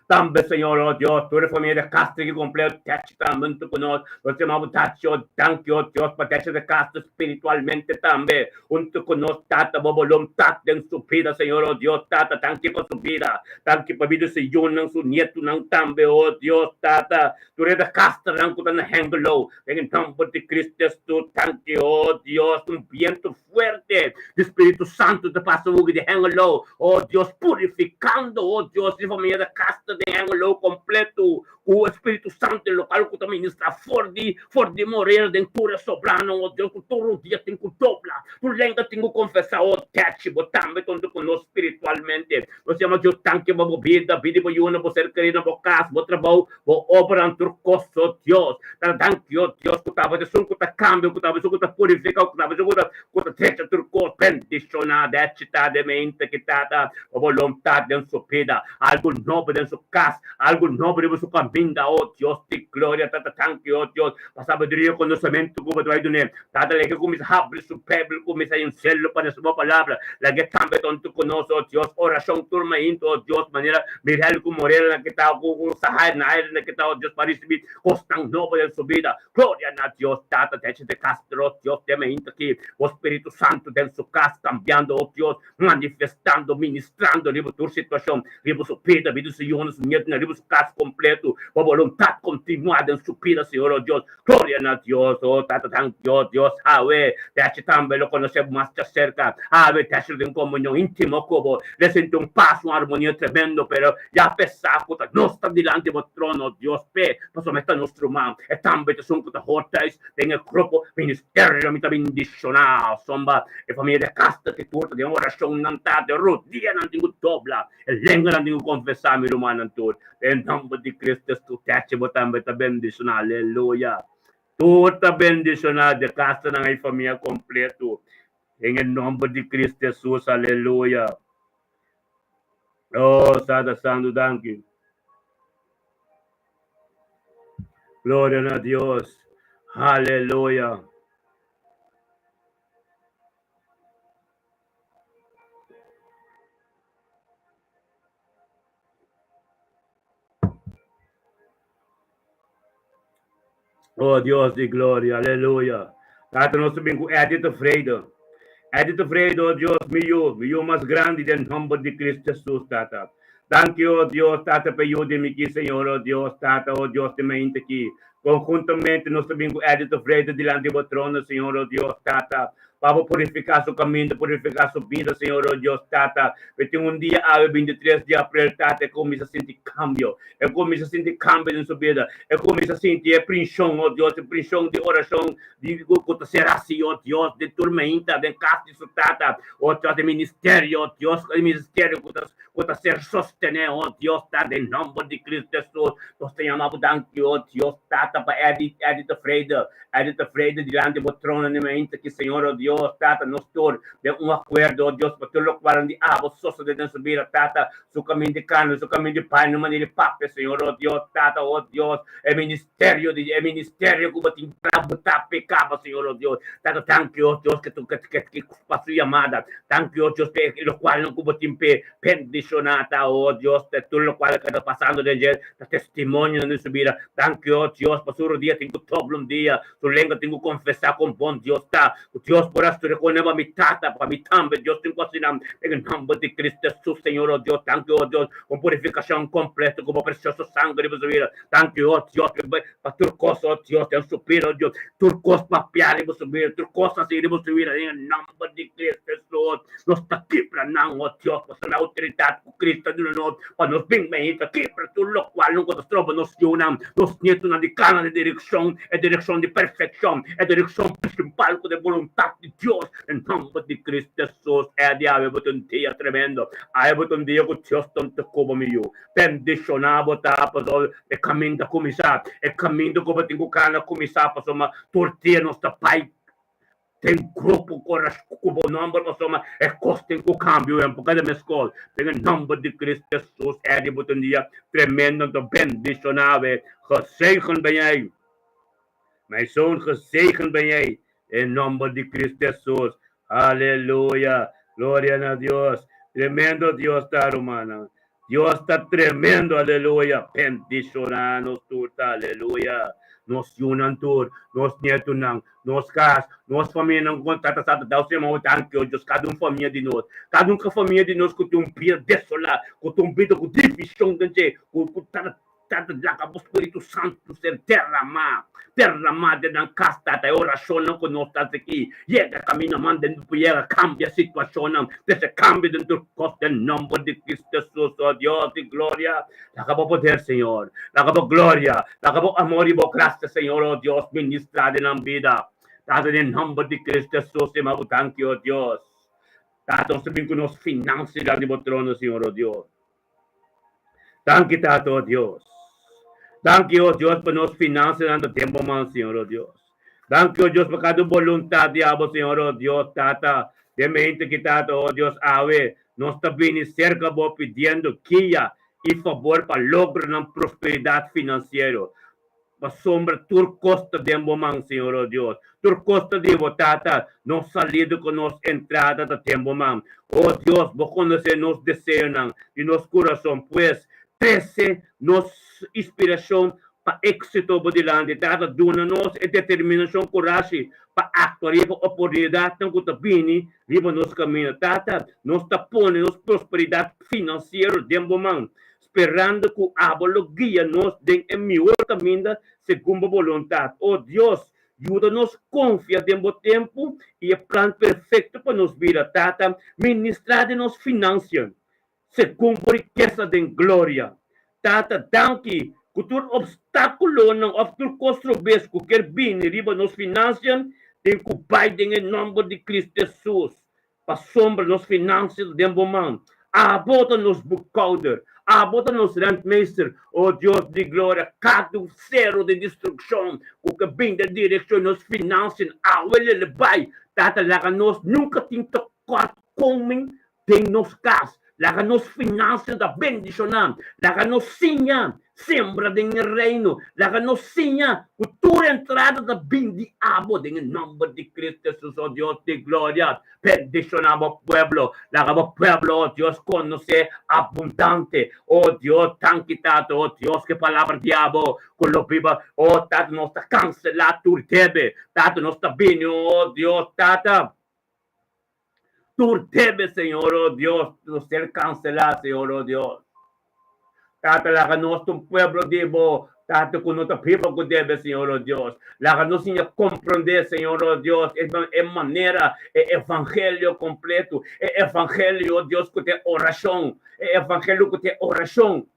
Speaker 1: Tambe, Señor, o Dios, tur e famia de Castro ki completo techi tambe huntu ku nos. Nos ta yama bo Tachi, o danki, o Dios, pa techi de Castro spiritualmente tambe huntu ku nos, Tata, bo boluntat den su bida, Señor, o Dios, Tata, danki pa su bida, danki pa bida su yunan, su nietunan tambe, o Dios, Tata, tur e de Castronan ku ta na Hengelo, den e nomber di Cristo Jesus, danki, o Dios, un bientu fuerte di Spiritu Santu ta pasa ugi di Hengelo, oh Dios, purificando, oh Dios, di famia de Castro den Hengelo completo, cu e Spiritu Santu local cu ta ministra for di, for di Morera den tur e sobrano, oh Dios, cu tur rodia tin cu dobla, tur lenga tin cu confesa, oh Dechi, bo tambe ta hunto cu nos spiritualmente. Nos yama Dios danki pa bo bida, bida di bo yunan, bo ser kerido, bo cas, bo trabou, Bo obranan tur kos, o Dios. Ta danki, o Dios, ku tabata esun ku ta kambia, ku tabata esun ku ta purifiká, ku tabata esun ku ta ku ta drecha tur kos. Bendishoná dechi ta den mente ki Tata pa boluntat den su bida, algu nobo den su kas, algu nobo riba su kaminda, o Dios di gloria. Tata danki, o Dios, pa sabiduria i konosementu ku bo ta bai dun'é. Tata, lege kuminsá habri su Beibel, kuminsá haña un selo pa su bo palabra. Lege tambe tonto ku nos, o Dios, orashon tur mainta, o Dios, manera Mirel ku Morel na kita, ku ku Sahair na Aire na kita, o Dios, pa risibí kosnan nobo den su bida. Gloria na Dios, Tata, Deche de Castro, o Dios, den mainta aki, bo Spiritu Santu den su kas, kambiando, o Dios, manifestando, ministrando riba tur situashon, riba su bida, bida di su yunan, su nietunan, riba su kas kompleto. Bo boluntat kontinuá den su bida, Señor, o Dios. Gloria na Dios, o Tata, danki, o Dios. Awe, Techi tambe lo konosé bo mas djaserka. Awe, Techi lo tin un komunion íntimo ku bo. Lo sinti un pas, un armonia tremendo, pero ya apesá ku ta nos ta dilanti bo trono, Dios, p'e, pasobra e ta nos ruman. E tambe ta esun ku ta hor thuis den e grupo ministerio. Mi ta bindishoná, somba e famia di Casta ki tur ta den orashon, nan ta den rodia, nan tin ku dobla e lenga, nan tin ku konfesá, mi rumannan tur. Den nomber di Cristo Hesus, techi bo tambe ta bendishoná. Aleluya! Tur ta bendishoná, de kasanan i famia kompleto. Den e nomber di Cristo Hesus, aleluya! Oh, Tata Santu, danki. Gloria na Dios. Aleluya. Oh Dios di gloria, aleluya. Tata nos ta bin ku Eddie tevreden. Eddie tevreden, oh Dios, mi yu, mi yu mas grandi den nomber di Cristo Jesus, Tata. Danki, oh Dios, Tata, pa e yu di mi ki, Señor, oh Dios, Tata, oh Dios di mainta ki. Konhuntamente nos ta bin ku Eddie tevreden dilanti bo trono, Señor, oh Dios, Tata. Pa bo purifiká su kaminda, purifiká su bida, Señor, oh Dios, Tata. Mi tin un dia awe, 23 di aprel, Tata, e kuminsá sinti kambio. E kuminsá sinti kambio den su bida. E kuminsá sinti e prinshon, oh Dios, e prinshon di orashon di ku ta ser hasi, oh Dios, den tur meinta, den kas di su tata, oh Dios, den ministerio, oh Dios, e ministerio ku ta ku ta ser sostené, oh Dios, Tata, den nòmber di Cristo Hesus. Nos ta yama bo danki, oh Dios, Tata, pa Eddie, Eddie Tevreden. Eddie tevreden dilanti bo trono den mainta ki, Señor, o Dios, Tata, nos tur den un akuerdo, o Dios, pa tur lokual di abo sosode den su bida, Tata, su kamin di kano, su kamin di bai na manera di papia, Señor, o Dios, Tata, o Dios, e ministerio di e ministerio ku bo tin pa bo ta pekaba, Señor, o Dios, Tata, danki, o Dios, ke tu ke ke pa su yamada, danki, o Dios, pa e lokualnan ku bo tin p'e bendishoná, ta, o Dios, tur lokual ke ta pasando den dje. Ta testimonionan den su bida. Danki, o Dios, pa su rodia tin ku tobla un dia, su lenga tin ku konfesá kon bon Dios ta. Ku Dios por a studia kon e pa mi tata, pa mi tambe Dios tin ku asina. Den e nòmber di Cristo Hesus, Señor, o Dios, danki, o Dios, pa un purifikashon kompleto ku bo presioso sanger riba su bida. Danki, o Dios, pa tur kos, o Dios, den su bida, o Dios, tur kos papia riba su bida, tur kos hasi riba su bida, den e nòmber di Cristo Hesus. Nos ta kibra nan, o Dios, pasobra e outoridat ku Cristo a duna nos pa nos bin mehita kibra tur lokual nan ku ta stroba nos yunan, nos nietunan di kana den direkshon, e direkshon di perfekshon, e direkshon prinsipal ku ta e boluntat di Dios. Den nòmber di Cristo Hesus, e di awe bo ta un dia tremendo. Awe bo ta un dia ku Dios ta toka bo, mi yu. Bendishoná bo ta, pasobra e kaminda a kuminsá. E kaminda ku bo tin ku kana a kuminsá, pasobra tur dia nos ta bai Den grupo ku ku bo nomber pasobra e kos tin ku kambio en por kada mes kos. Den e nomber di Cristo Jesus Eddie bo ta un dia tremendo anto bendiciona awe. Gezegend ben jij. Mijn zoon gezegend ben jij. Den nomber di Cristo Jesus. Aleluya. Gloria na Dios. Tremendo Dios ta rumannan. Dios ta tremendo aleluya bendiciona nos tur ta aleluya nos yunan tur nos nietunan nos cas nos famianan cu tata sa ta dao su yamao danki o Dios cada un famia di nos cada un famia di nos cu tin un bida desola cu tin un bida cu division den dje cu cu tata Tata, laga bo Spiritu Santu ser derramá, derramá den nan kas, Tata. E orashonnan ku nos ta hasi aki, yega kaminda manda den por yega kambia situashonnan, trese kambio den tur kos den nòmber di Kristu Hesus, o Dios di gloria. Laga bo poder, Señor, laga bo gloria, laga bo amor i bo grasia, Señor, o Dios, ministrá den nan bida. Tata, den nòmber di Kristu Hesus, i bo danki, o Dios. Tata, nos ta bin ku nos finansia dilanti bo trono, Señor, o Dios. Danki Tata, o Dios. Danki, o Dios, pa nos finansanan ta den bo man, Señor, o Dios. Danki, o Dios, pa kada boluntat di abo, Señor, o Dios, Tata. Den mente ki, Tata, o Dios, awe nos ta bini serka bo pidiendo guia i fabor pa logra nan prosperidat finansiero. Pasobra tur kos ta den bo man, Señor, o Dios. Tur kos ta di bo, Tata. Nos salida ku nos entrada ta den bo man. O Dios, bo konosé nos deseonan di nos kurason. Pues, trese nos inspirashon pa éksito bo dilanti. Tata, duna nos e determinashon, kurashi pa aktua riba oportunidatnan ku ta bini riba nos kaminda. Tata, nos ta pone nos prosperidat finansiero den bo man. sperando ku abo lo guia nos den e mihor kaminda segun bo boluntat. O Dios, yuda nos konfia den bo tempu i e plan perfekto pa nos bida. Tata, ministrá den nos finansian segun bo rikesa den gloria. Tata, danki ku tur opstákulonan òf tur kos robes ku kier bini riba nos finansian tin ku bai den e nòmber di Kristu Hesus. Pasobra nos finansia ta den bo man. Abo ta nos boekhouder. Abo ta nos rentmeester. O Dios di gloria, kada un sero di destrukshon ku ke bin den direkshon di nos finansian awe lele bai. Tata, laga nos nunka tin tekortkoming den nos kas. Laga nos finansian ta bendishoná. Laga nos siña sembra den e Reino. Laga nos siña ku tur entrada ta bin di abo den e nòmber di Cristo Jesus, o Dios di gloria. Bendishoná bo pueblo. Laga bo pueblo, o Dios, konosé abundante. O Dios, danki Tata, o Dios, ku e palabra di abo ku lo biba. O Tata, nos ta kanselá tur debe. Tata, nos ta bini, o Dios, Tata. Tur debe, Señor, oh Dios, lo ser cancelá, Señor, oh Dios. Tata, laga nos ta un pueblo di bo, Tata, ku no ta biba ku debe, Señor, oh Dios. Laga nos siña komprondé, Señor, oh Dios, e, e manera, e evangelio kompleto, e evangelio, oh Dios, ku ta orashon, e evangelio ku ta orashon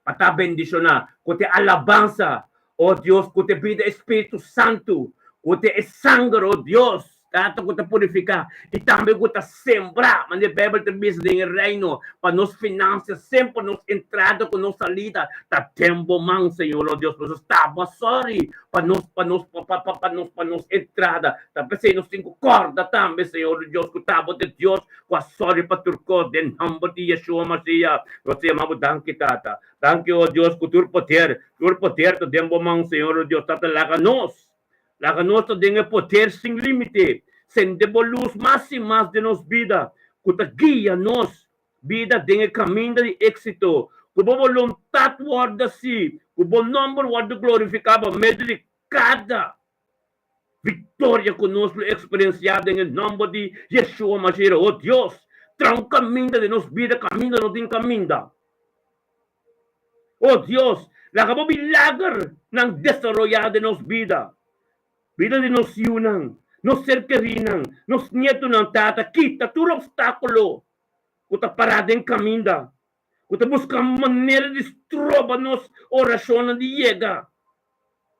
Speaker 1: pa ta bendishoná, ku ta alabansa, oh Dios, ku ta bida e Spiritu Santu, ku ta e sanger, oh Dios, Tata ku ta purifiká i tambe ku ta sembra, manera e Beibel ta bisa den e Reino, pa nos finansia semper nos entrada ku nos salida ta den bo man, Señor, oh Dios. Nos ta bo sòri pa nos pa nos pa pa pa nos pa nos entrada. Ta p'esei nos tin ku kòrda tambe, Señor, oh Dios, ku ta bo ta Dios ku a sòri pa tur kos den nòmber di Yeshua Masiya. Nos ta yama bo danki, Tata. Danki, oh Dios, ku tur poder, tur poder ta den bo man, Señor, oh Dios. Tata, laga nos Laga nos ta den e poder sin límite. Sende bo lus mas i mas den nos bida, ku ta guia nos bida den e kaminda di éksito. Ku bo boluntat wòrdu hasí, ku bo nòmber wòrdu glorifiká pa medio di kada viktoria ku nos lo eksperensiá den e nòmber di Yeshua Mashiach. O Dios, traha un kaminda den nos bida kaminda no tin kaminda. O Dios, laga bo milagernan desaroyá den nos bida, bida di nos yunan, nos ser kerínan, nos nietunan. Tata, kita tur opstákulo ku ta pará den kaminda, ku ta buska manera di stroba nos orashonnan di yega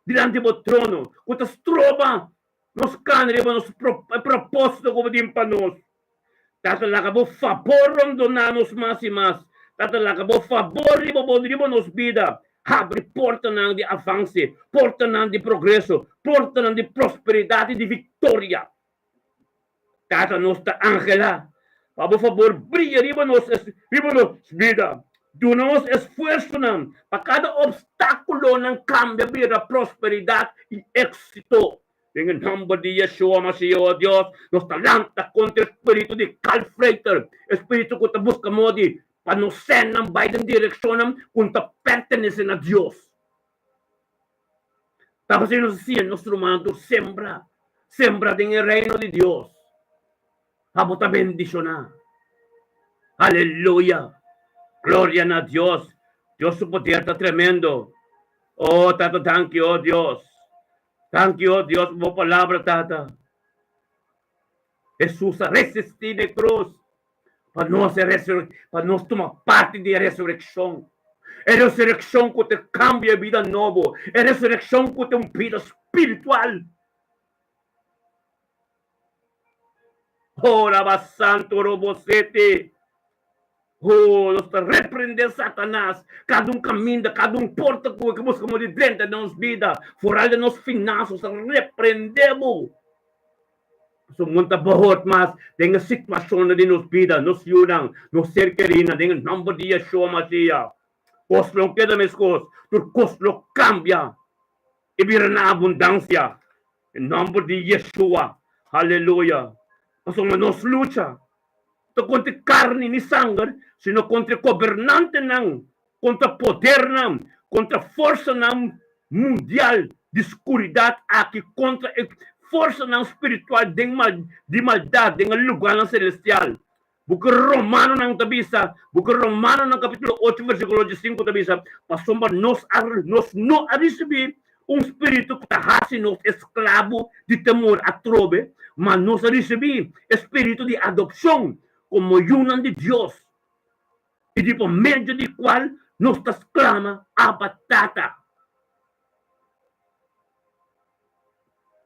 Speaker 1: dilanti bo trono, ku ta stroba nos kana riba nos propósito ku bo tin pa nos. Tata laga bo fabor rondoná nos mas i mas. Tata laga bo fabor riba bo riba nos bida. Habri portanan di avanse, portanan di progreso, portanan di prosperidat i di viktoria. Tata nos ta anhelá pa bo fabor bria riba nos riba nos bida. Duna nos esfuersonan pa kada opstákulonan kambia bira prosperidat i éksito. Den e nomber di Yeshua Mashiach, o Dios, nos ta lanta kontra e spiritu di kalfreiter, e spiritu ku ta buska modi pa nos sènnan bai den direkshonnan ku no ta pertenesé na Dios. Ta p'esei nos a siña nos rumannan tur sembra, sembra den e Reino di Dios, pa bo ta bendishoná. Aleluya! Gloria na Dios! Dios su poder ta tremendo. O Tata, danki, o Dios. Danki, oh Dios, pa bo palabra, Tata. Hesus a resistí na e krus pa nos e pa nos tuma parti di e resurekshon. E resurekshon ku ta kambia e bida nobo, e resurekshon ku ta un bida spiritual. Oh, Raba Santo Robosete. Oh, nos ta reprende Satanas. Kada un kaminda, kada un porta ku ke buska mo di drenta den nos bida, foral den nos finansas, nos ta reprende bo. Pasobra bo no ta bohort mas den e situashonnan di nos bida, nos yunan, nos ser kerinan, den e nòmber di Yeshua Mashiach. Kos lo keda meskos, tur kos lo kambia i bira na abundansia. Den nòmber di Yeshua. Aleluya. Pasobra nos lucha ta kontra karni ni sanger, sino kontra e gobernantenan, kontra podernan, kontra forsanan mundial di skuridat aki, kontra e forsanan spiritual den mal di maldat den e lugánan selestial. Buki Romanonan ta bisa, buki Romanonan kapítulo ocho versíkulo diesinku ta bisa, Pasobra nos a nos no a risibí un spiritu ku ta hasi nos esklabu di temor atrobe, ma nos a risibí e spiritu di adopshon komo yunan di Dios, i di por medio di kual nos ta sklama, Abba, Tata.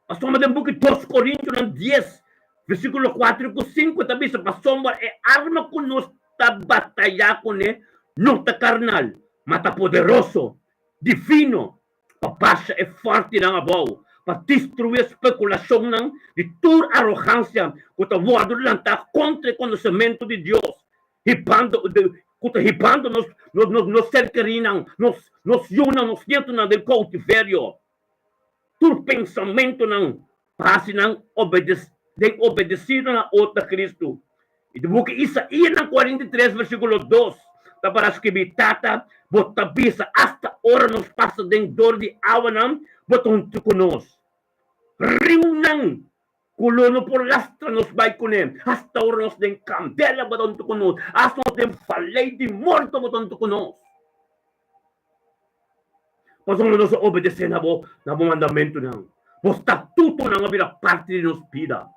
Speaker 1: Pasobra den buki Dos Korintionan dies, versíkulo kuater ku sinku ta bisa, Pasobra e arma ku nos ta batayá kuné no ta karnal, ma ta poderoso, divino, pa basha e fòrtinan abou, pa destruí e spekulashonnan di tur arogansia ku ta wòrdu lantá kontra e konosementu di Dios, hibando ku ta hibando nos nos ser kerínan, nos nos yunan, nos nietunan den koutiverio. Tur pensamentunan pa hasi nan den obedesido na ota Kristu. I den buki Isaíasnan 43 versíkulo 2 ta para skibí, Tata, bo ta bisa, asta ora nos pasa den dor di awanan, bo ta huntu ku nos. Riunan ku lo no por lastra nos bai kuné, asta ora nos den kandela, bo ta huntu ku nos, asta nos den valei di morto, bo ta huntu ku nos. Pasobra nos a obedesé na bo, na bo mandamentunan. Bo statutonan a bira parti di nos bida.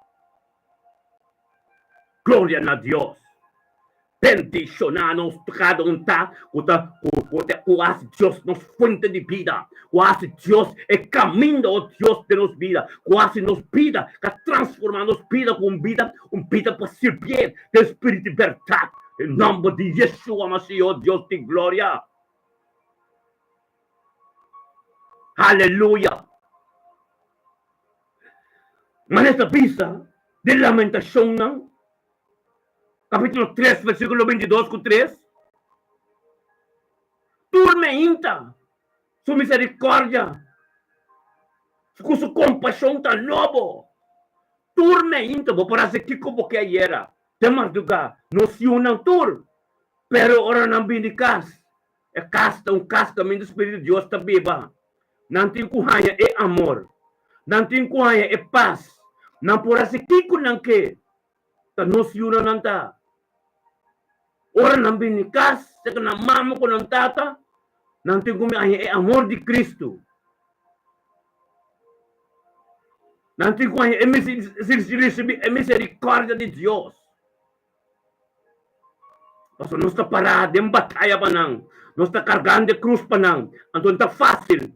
Speaker 1: Gloria na Dios! Bendishoná nos kada un ta ku ta ku ta ku hasi Dios nos fuente di bida, ku hasi Dios e kaminda, o Dios, den nos bida, ku hasi nos bida, ku a transformá nos bida ku un bida, un bida pa sirbié den spiritu i bèrdat. Den nòmber di Yeshua Mashiach, o Dios di gloria. Aleluya! Manera ta bisa den Lamentashonnan, kapítulo tres, versíkulo bintidos ku tres, Tur meinta su miserikòrdia ku su kompashon ta nobo. Tur meinta bo por hasi kiko bo ke ayera te mardugá, nos yunan tur. Pero ora nan bini kas, e kas ta un kas kaminda Spiritu di Dios ta biba. Nan tin ku haña e amor. Nan tin ku haña e pas. Nan por hasi kiko nan ke. Ta nos yunan nan ta. Ora nan bini kas, seka nan mama ku nan tata, nan tin ku haña e amor di Kristu. Nan tin ku haña e risibi e miserikòrdia di Dios. Pasobra nos ta pará den bataya pa nan, nos ta kargando e krus pa nan, anto no ta fásil.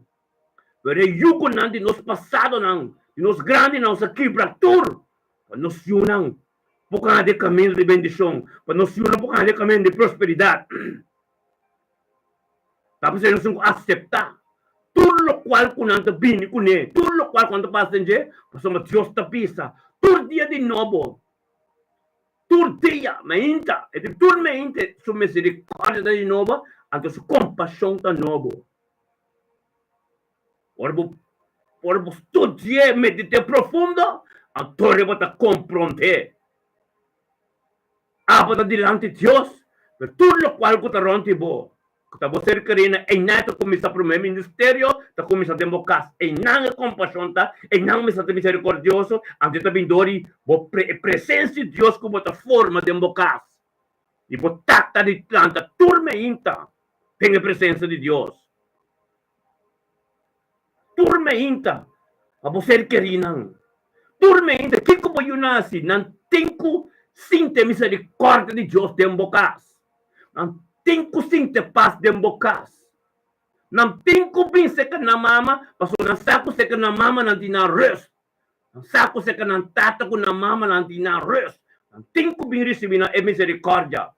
Speaker 1: Pero e yugonan di nos pasadonan, di nos grandinan, nos a kibra tur pa nos yunan por gana di e kaminda di bendishon, pa nos yunan por gana di e kaminda di prosperidat. Ta p'esei nos tin ku aseptá tur lokual ku nan ta bini kuné, tur lokual ku nan ta pasa den dje, pasobra Dios ta bisa tur dia di nobo. Tur dia mainta, e di tur mainta su misericordia ta di nobo, anto su compasion ta nobo. Ora bo, ora bo studi'é, medit'é profundo, anto bo ta comprondé. Abo ta dilanti Dios, pero tur locual cu ta rond di bo, Ku ta bo ser kerina, einan e ta kuminsá promé ministerio ta kuminsá den bo kas. Einan e kompashon ta, einan mester ta miserikordioso, anto e ta bin dor di bo e presensia di Dios ku bo ta forma den bo kas. I bo tata di planta tur meinta den e presensia di Dios. Tur meinta pa bo ser kerinan. Tur meinta kiko bo yu nasi, nan tin ku sinti e miserikòrdia di Dios den bo kas. Nan tin ku sinti pas den bo kas. Nan tin ku bin serka nan mama, pasobra nan sa ku serka nan mama nan tin nan rùst. Nan sa ku serka nan tata ku nan mama nan tin nan rùst. Nan tin ku bin risibí nan e miserikòrdia,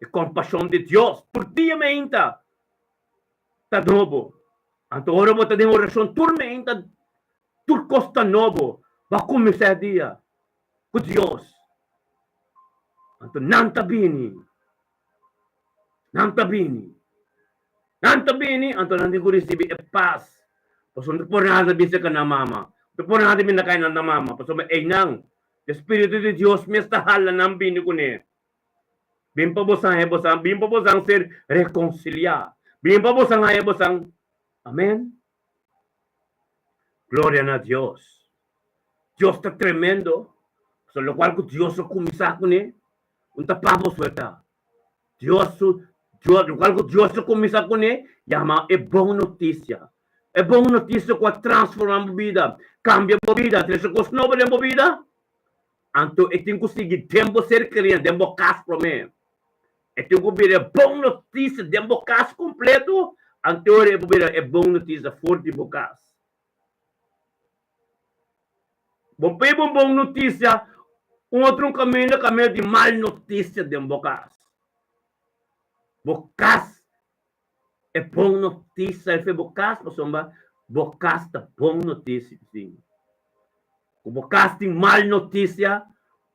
Speaker 1: e kompashon di Dios tur dia meinta. Ta nobo. Anto ora bo ta den orashon tur meinta, tur kos ta nobo. Bo a kuminsá e dia ku Dios. Anto nan ta bini. Nan ta bini. Nan ta bini, anto nan tin ku risibí e pas. Pasobra no ta por nada bin serka nan mama. No ta por nada bin na kai nan ta mama. Pasobra einan, e Spiritu di Dios mes ta hala nan bini kuné. Bin pa bosan haña bosan, bin pa bosan ser rekonsiliá. Bin pa bosan haña bosan. Amén. Gloria na Dios. Dios ta tremendo. Pasobra lokual ku Dios a kuminsá kuné, un ta pa boso e ta. Dios su, Dios, lokual ku Dios a kuminsá kuné, yama e bon notisia. E bon notisia ku a transformá bo bida, kambia bo bida, trese kos nobo den bo bida. Anto e tin ku sigui den bo ser kerí, den bo kas promé. E tin ku bira e bon notisia den bo kas kompleto, anto e por bira e bon notisia for di bo kas. Bo pidi un bon notisia, un otro kaminda kaminda di mal notisia den bo kas. Bo kas e bon notisia e fe bo kas pasobra bo kas ta bon notisia si. Ku bo kas tin mal notisia,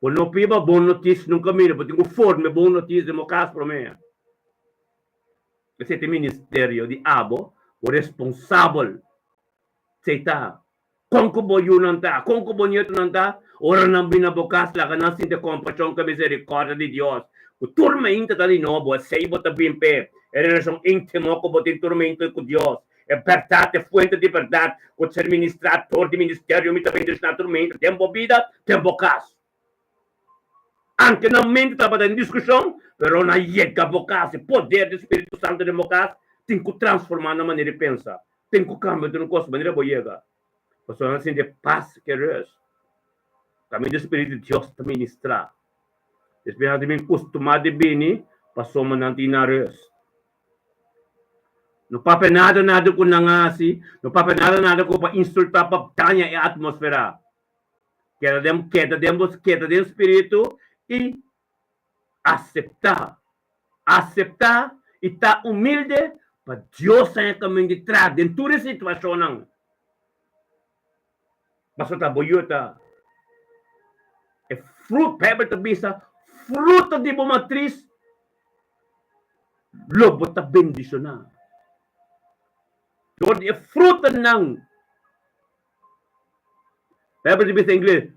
Speaker 1: bo no pidi pa bon notisia nun kaminda, bo tin ku forma e bon notisia den bo kas promé. Esei ta e ministerio di abo, bo responsabel. Esei ta. Kon ku bo yunan ta? Kon ku bo nietunan ta? Ora nan bin na bo kas, laga nan sinti kompashon ku e miserikòrdia di Dios. Ku tur mainta ta di nobo, esei bo ta bin p'e. E relashon íntimo ku bo tin tur mainta ku Dios. E bèrdat, e fuente di bèrdat ku ta ser ministrá dor di ministerio mi ta bendishoná tur mainta den bo bida, den bo kas. Anke nan mente tabata den diskushon, pero nan yega bo kas, e poder di Spiritu Santu den bo kas tin ku transformá nan manera di pensa. Tin ku kambia tur un kos manera bo yega. Pasobra nan sinti e pas ku e rus. Kaminda e Spiritu di Dios ta ministrá. Despues nan ta bin kustumá di bini pasobra nan tin nan rus. No papia nada nada ku nan a hasi, no papia nada nada ku pa insultá pa daña e atmosfera. Keda den keda den bo keda den spiritu i aseptá. Aseptá i ta humilde pa Dios haña kaminda di traha den tur e situashonnan. Pasobra ta bo yu ta e frut, Bijbel ta bisa, fruta di bo matris lo bo ta bendishoná. Dor di e frutanan Bijbel ta bisa ingles,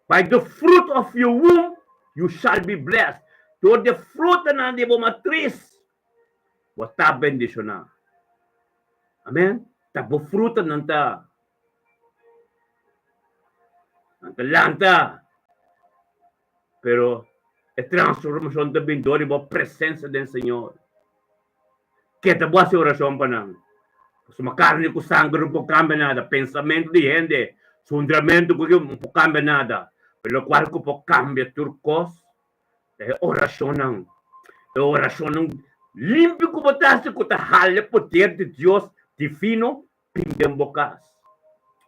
Speaker 1: By the fruit of your womb you shall be blessed. Dor di e frutanan di bo matris, bo ta bendishoná. Amen. Ta bo frutanan ta. Nan ta lanta. Pero e transformashon ta bin dor di bo presensia den Señor. Keda bo hasi orashon pa nan. Pasobra karni ku sanger no por kambia nada, pensamentu di hende, sundramentu ku no por kambia nada. Pero lokual ku por kambia tur kos ta e orashonnan. E orashonnan limpi ku bo ta hasi ku ta hala e poder di Dios divino bin den bo kas.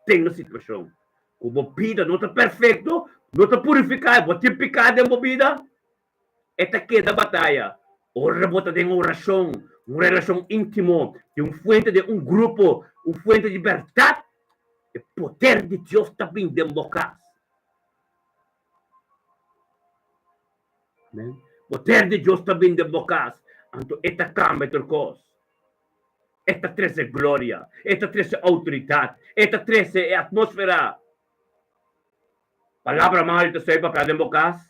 Speaker 1: Den e situashon ku bo bida no ta perfekto, no ta purifiká, bo tin piká den bo bida, E ta keda bataya. Ora bo ta den orashon, un relashon íntimo di un fuente den un grupo, un fuente di bèrdat, e poder di Dios ta bin den bo kas. Amen. Poder di Dios ta bin den bo kas, anto e ta kambia tur kos. E ta trese gloria, e ta trese outoridat, e ta trese e atmósfera. Palabra mal ta sai papia den bo kas.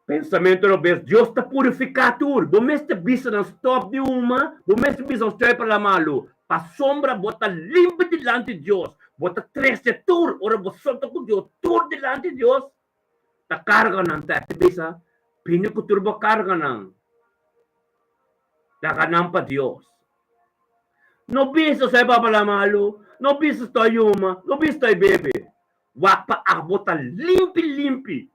Speaker 1: Pensamentu robes, Dios ta purifiká tur. Bo mester bisa nan stòp di huma, bo mester bisa nan stòp parla malu. Pasobra bo ta limpi dilanti Dios, bo ta trese tur, ora bo sota ku Dios, tur dilanti Dios, ta karganan ta. E ta bisa, Bini ku tur bo karganan, laga nan pa Dios. No bisa sai pa parla malu, no bisa stòp huma, no bisa stòp bebe. Wak pa abo ta limpi limpi.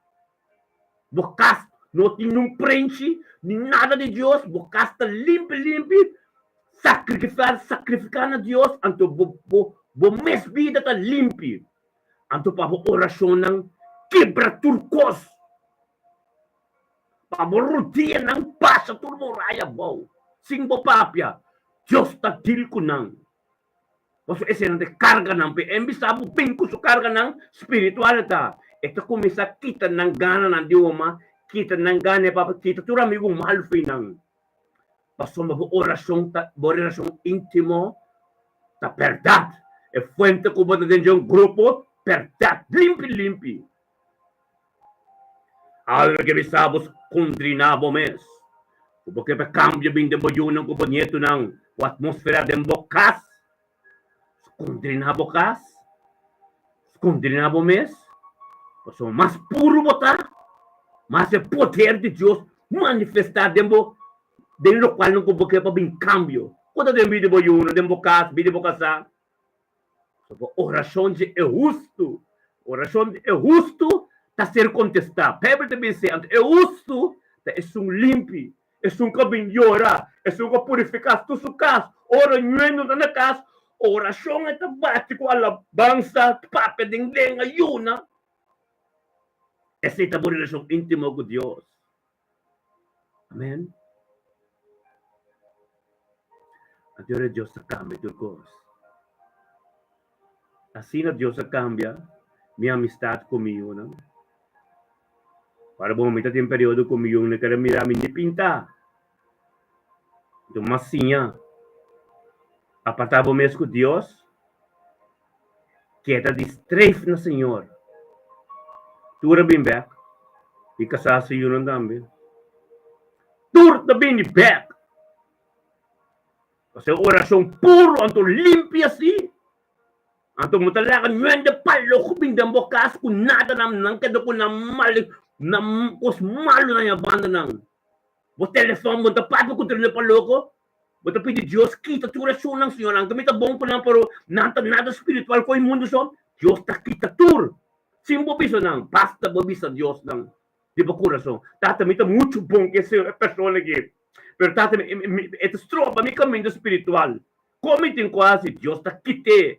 Speaker 1: Bo kas no tin niun prenchi ni nada di Dios, bo kas ta limpi limpi, sakrifika sakrifika na Dios, anto bo bo bo mes bida ta limpi. Anto pa bo orashonnan kibra tur kos, pa bo rudianan pasa tur muraya abou, sin bo papia, Dios ta dil ku nan. Pasobra eseinan ta e karganan p'e. En bisa bo bin ku su karganan spiritual ta. E ta kuminsá kita nan gananan di huma, kita nan gana e papa, kita tur amigu malu fi nan. Pasobra bo orashon ta, bo relashon íntimo ta bèrdat. E fuente ku bo ta den dje un grupo, bèrdat, limpi limpi. Algo ke bisa bo skondriná bo mes. Ku bo ke pa kambio bin den bo yunan ku bo nietunan, bo atmósfera den bo kas. Skondriná bo kas. Skondriná bo mes. Pasobra mas puru bo ta, mas e poder di Dios manifestá den bo, den lokualnan ku bo ke pa bin kambio. Ku ta den bida di bo yunan, den bo kas, bida di bo kasá. Pasobra orashon di e hustu, orashon di e hustu ta ser kontestá. Beibel ta bisa, anto e hustu ta esun limpi, esun ku a bin yora, esun ku a purifiká tur su kas. Ora ñue no ta na kas, orashon e ta bati ku alabansa, papia den lenga, yuna. Esei ta bo relashon íntimo ku Dios. Amèn. Anto ora Dios ta kambia tur kos. Asina Dios a kambia mi amistat ku mi yunan. Ora bon mi ta tin periodo ku mi yunan no kere mira mi ni pintá. Anto mas siña apartá bo mes ku Dios, keda di streef na Señor. Tur a bin bèk, mi kasá su yunan tambe. Tur ta bini bèk. Pasobra orashon puru anto limpi asi, anto bo ta laga nuende palo ku bin den bo kas ku nada nan nan keda ku nan mal nan kos malu na e banda nan. Bo telefòn bo ta papia ku trende paloko, bo ta pidi Dios kita tur esunnan, Señor, anto mi ta bon ku nan pero nan ta nada spiritual ku e mundu so, Dios ta kita tur sin bo bisa nan, basta bo bisa Dios nan. Di bo kurason, Tata, mi ta muchu bon ku e persona aki, pero Tata, e ta stroba mi kaminda spiritual. Kon mi tin ku hasi? Dios ta kit'é.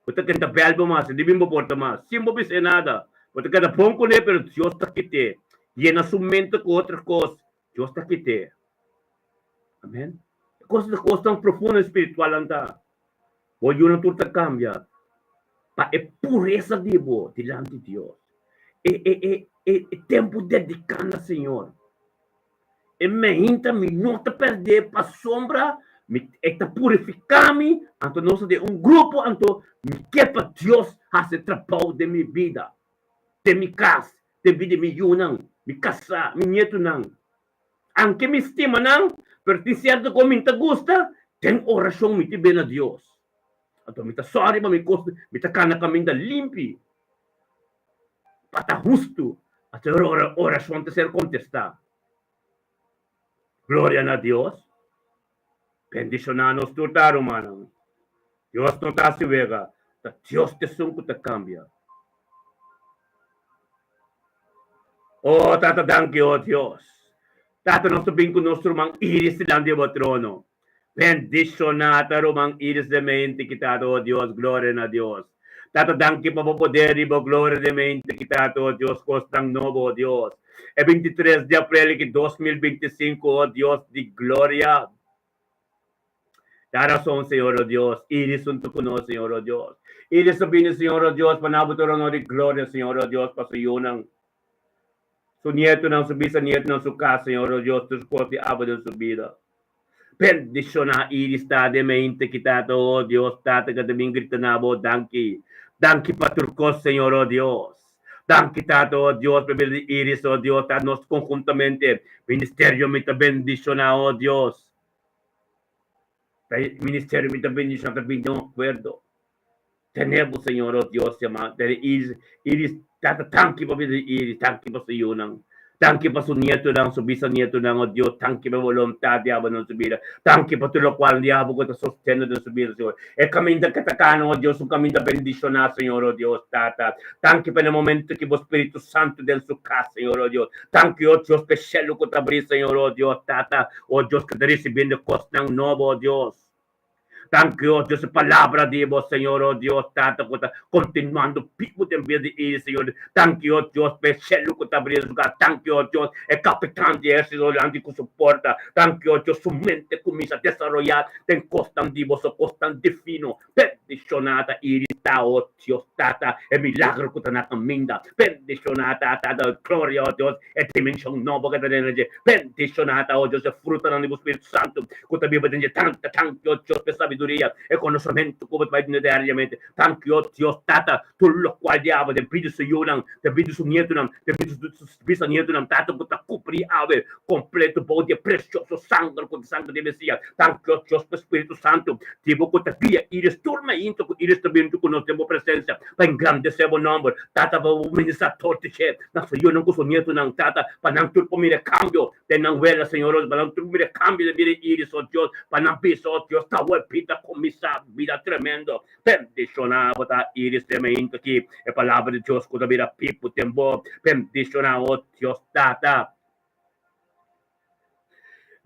Speaker 1: Bo ta kenta bèl bo mas, e di bin bo porta mas, sin bo bis'é nada. Bo ta keda bon kuné, pero Dios ta kit'é. Yena su mente ku otro kos, Dios ta kit'é. Amèn. E kos ta kosnan profundo spiritualnan ta. Bo yunan tur ta kambia pa e puresa di bo dilanti Dios. E e e e e tempu dediká na Señor. E meinta mi no ta pèrdè pasobra mi e ta purifiká mi, anto nos ta den un grupo, anto mi ke pa Dios hasi trabou den mi bida, den mi kas, den bida di mi yunan, mi kasá, mi nietunan. Anke mi stima nan, pero tin sierto kos mi no ta gusta, den orashon mi tin bini na Dios. Anto mi ta sòri pa mi kos, mi ta kana kaminda limpi pa ta hustu. Anto e orashon ta ser kontestá. Gloria na Dios. Bendishoná nos tur ta, rumannan. Dios no ta hasi wega, ta Dios ta esun ku ta kambia. Oh, Tata, danki, oh Dios. Tata, nos ta bin ku nos ruman Iris dilanti di bo trono. Bendishoná ta ruman Iris den mente ki Tata, oh Dios, gloria na Dios. Tata, danki pa bo poder i bo gloria den mente ki Tata, oh Dios, kosnan nobo, oh Dios. E 23 di aprel ki 2025, oh Dios di gloria. Ta rason, Señor, oh Dios, Iris huntu ku nos, Señor, oh Dios. Iris a bini, Señor, oh Dios, pa nan bo tur honor i gloria, Señor, oh Dios, pa su yunan, su nietunan, su bisanietunan, su kas, Señor, oh Dios, tur kos di abo den su bida. Bendishoná Iris ta den mente ki Tata, oh Dios, Tata ka ta bin grita na bo, danki. Danki pa tur kos, Señor, oh Dios. Danki Tata, oh Dios, pa e bida di Iris, oh Dios, Tata, nos konhuntamente, ministerio mi ta bendishoná, oh Dios. Ta e ministerio mi ta bendiciona ta bin den un acuerdo. Tene bo Señor, oh Dios, yama tene Iris, Iris, Tata, tanki pa bida di Iris, tanki pa su yunan, tanki pa su nietonan, su bisanietonan, oh Dios, tanki pa e voluntad di abo den su bida, tanki pa tur locual di abo cu ta sostene den su bida, Señor. E caminda cu ta cana, oh Dios, un caminda bendiciona, Señor, oh Dios, Tata, tanki pa na momento ki bo Spiritu Santo den su cas, Señor, oh Dios, tanki, oh Dios, pa e cielo cu ta abri, Señor, oh Dios, Tata, O Dios ku ta risibiendo kosnan nobo, o Dios. Danki, o Dios, e palabra di bo, Señor, o Dios, Tata, ku ta kontinuando bibu den bida di Iris, Señor. Danki, o Dios, pa e shelu ku ta abri den su kas. Danki, o Dios, e kapitan di ehérsito dilanti ku su porta. Danki, o Dios, su mente kuminsá desaroyá den kosnan di bo, so kosnan divino. Bendishoná ta Iris ta, o Dios, Tata, e milagro ku ta na kaminda. Bendishoná ta, Tata, gloria, o Dios, E dimenshon nobo ku ta den dje. Bendishoná ta, o Dios, e frutanan di bo Spiritu Santu ku ta biba den dje. Tanta, tanki, o Dios, pa e sabiduria. sabiduria, e konosementu ku bo ta bai duna diariamente. Danki, o Dios Tata, tur lokual di abo den bida su yunan, den bida su nietunan, den bida su bisanietunan, Tata, ku ta kubrí awe kompleto bou di e presioso sanger ku ta sanger di e Mesias. Danki, o Dios, pa Spiritu Santu di bo ku ta guia Iris tur mainta ku Iris ta bini ku nos den bo presensia pa engrandesé bo nòmber, Tata, pa bo ministrá tur di dje na su yunan ku su nietunan, Tata, pa nan tur por mira e kambio den nan wela, Señor, o pa nan tur mira e kambio den bida di Iris, o Dios, pa nan bisa, o Dios, ta awor bida kuminsá, bida tremendo. Bendishoná bo ta Iris den mainta aki, e palabra di Dios ku ta bira pipu den bo. Bendishoná, o Dios Tata.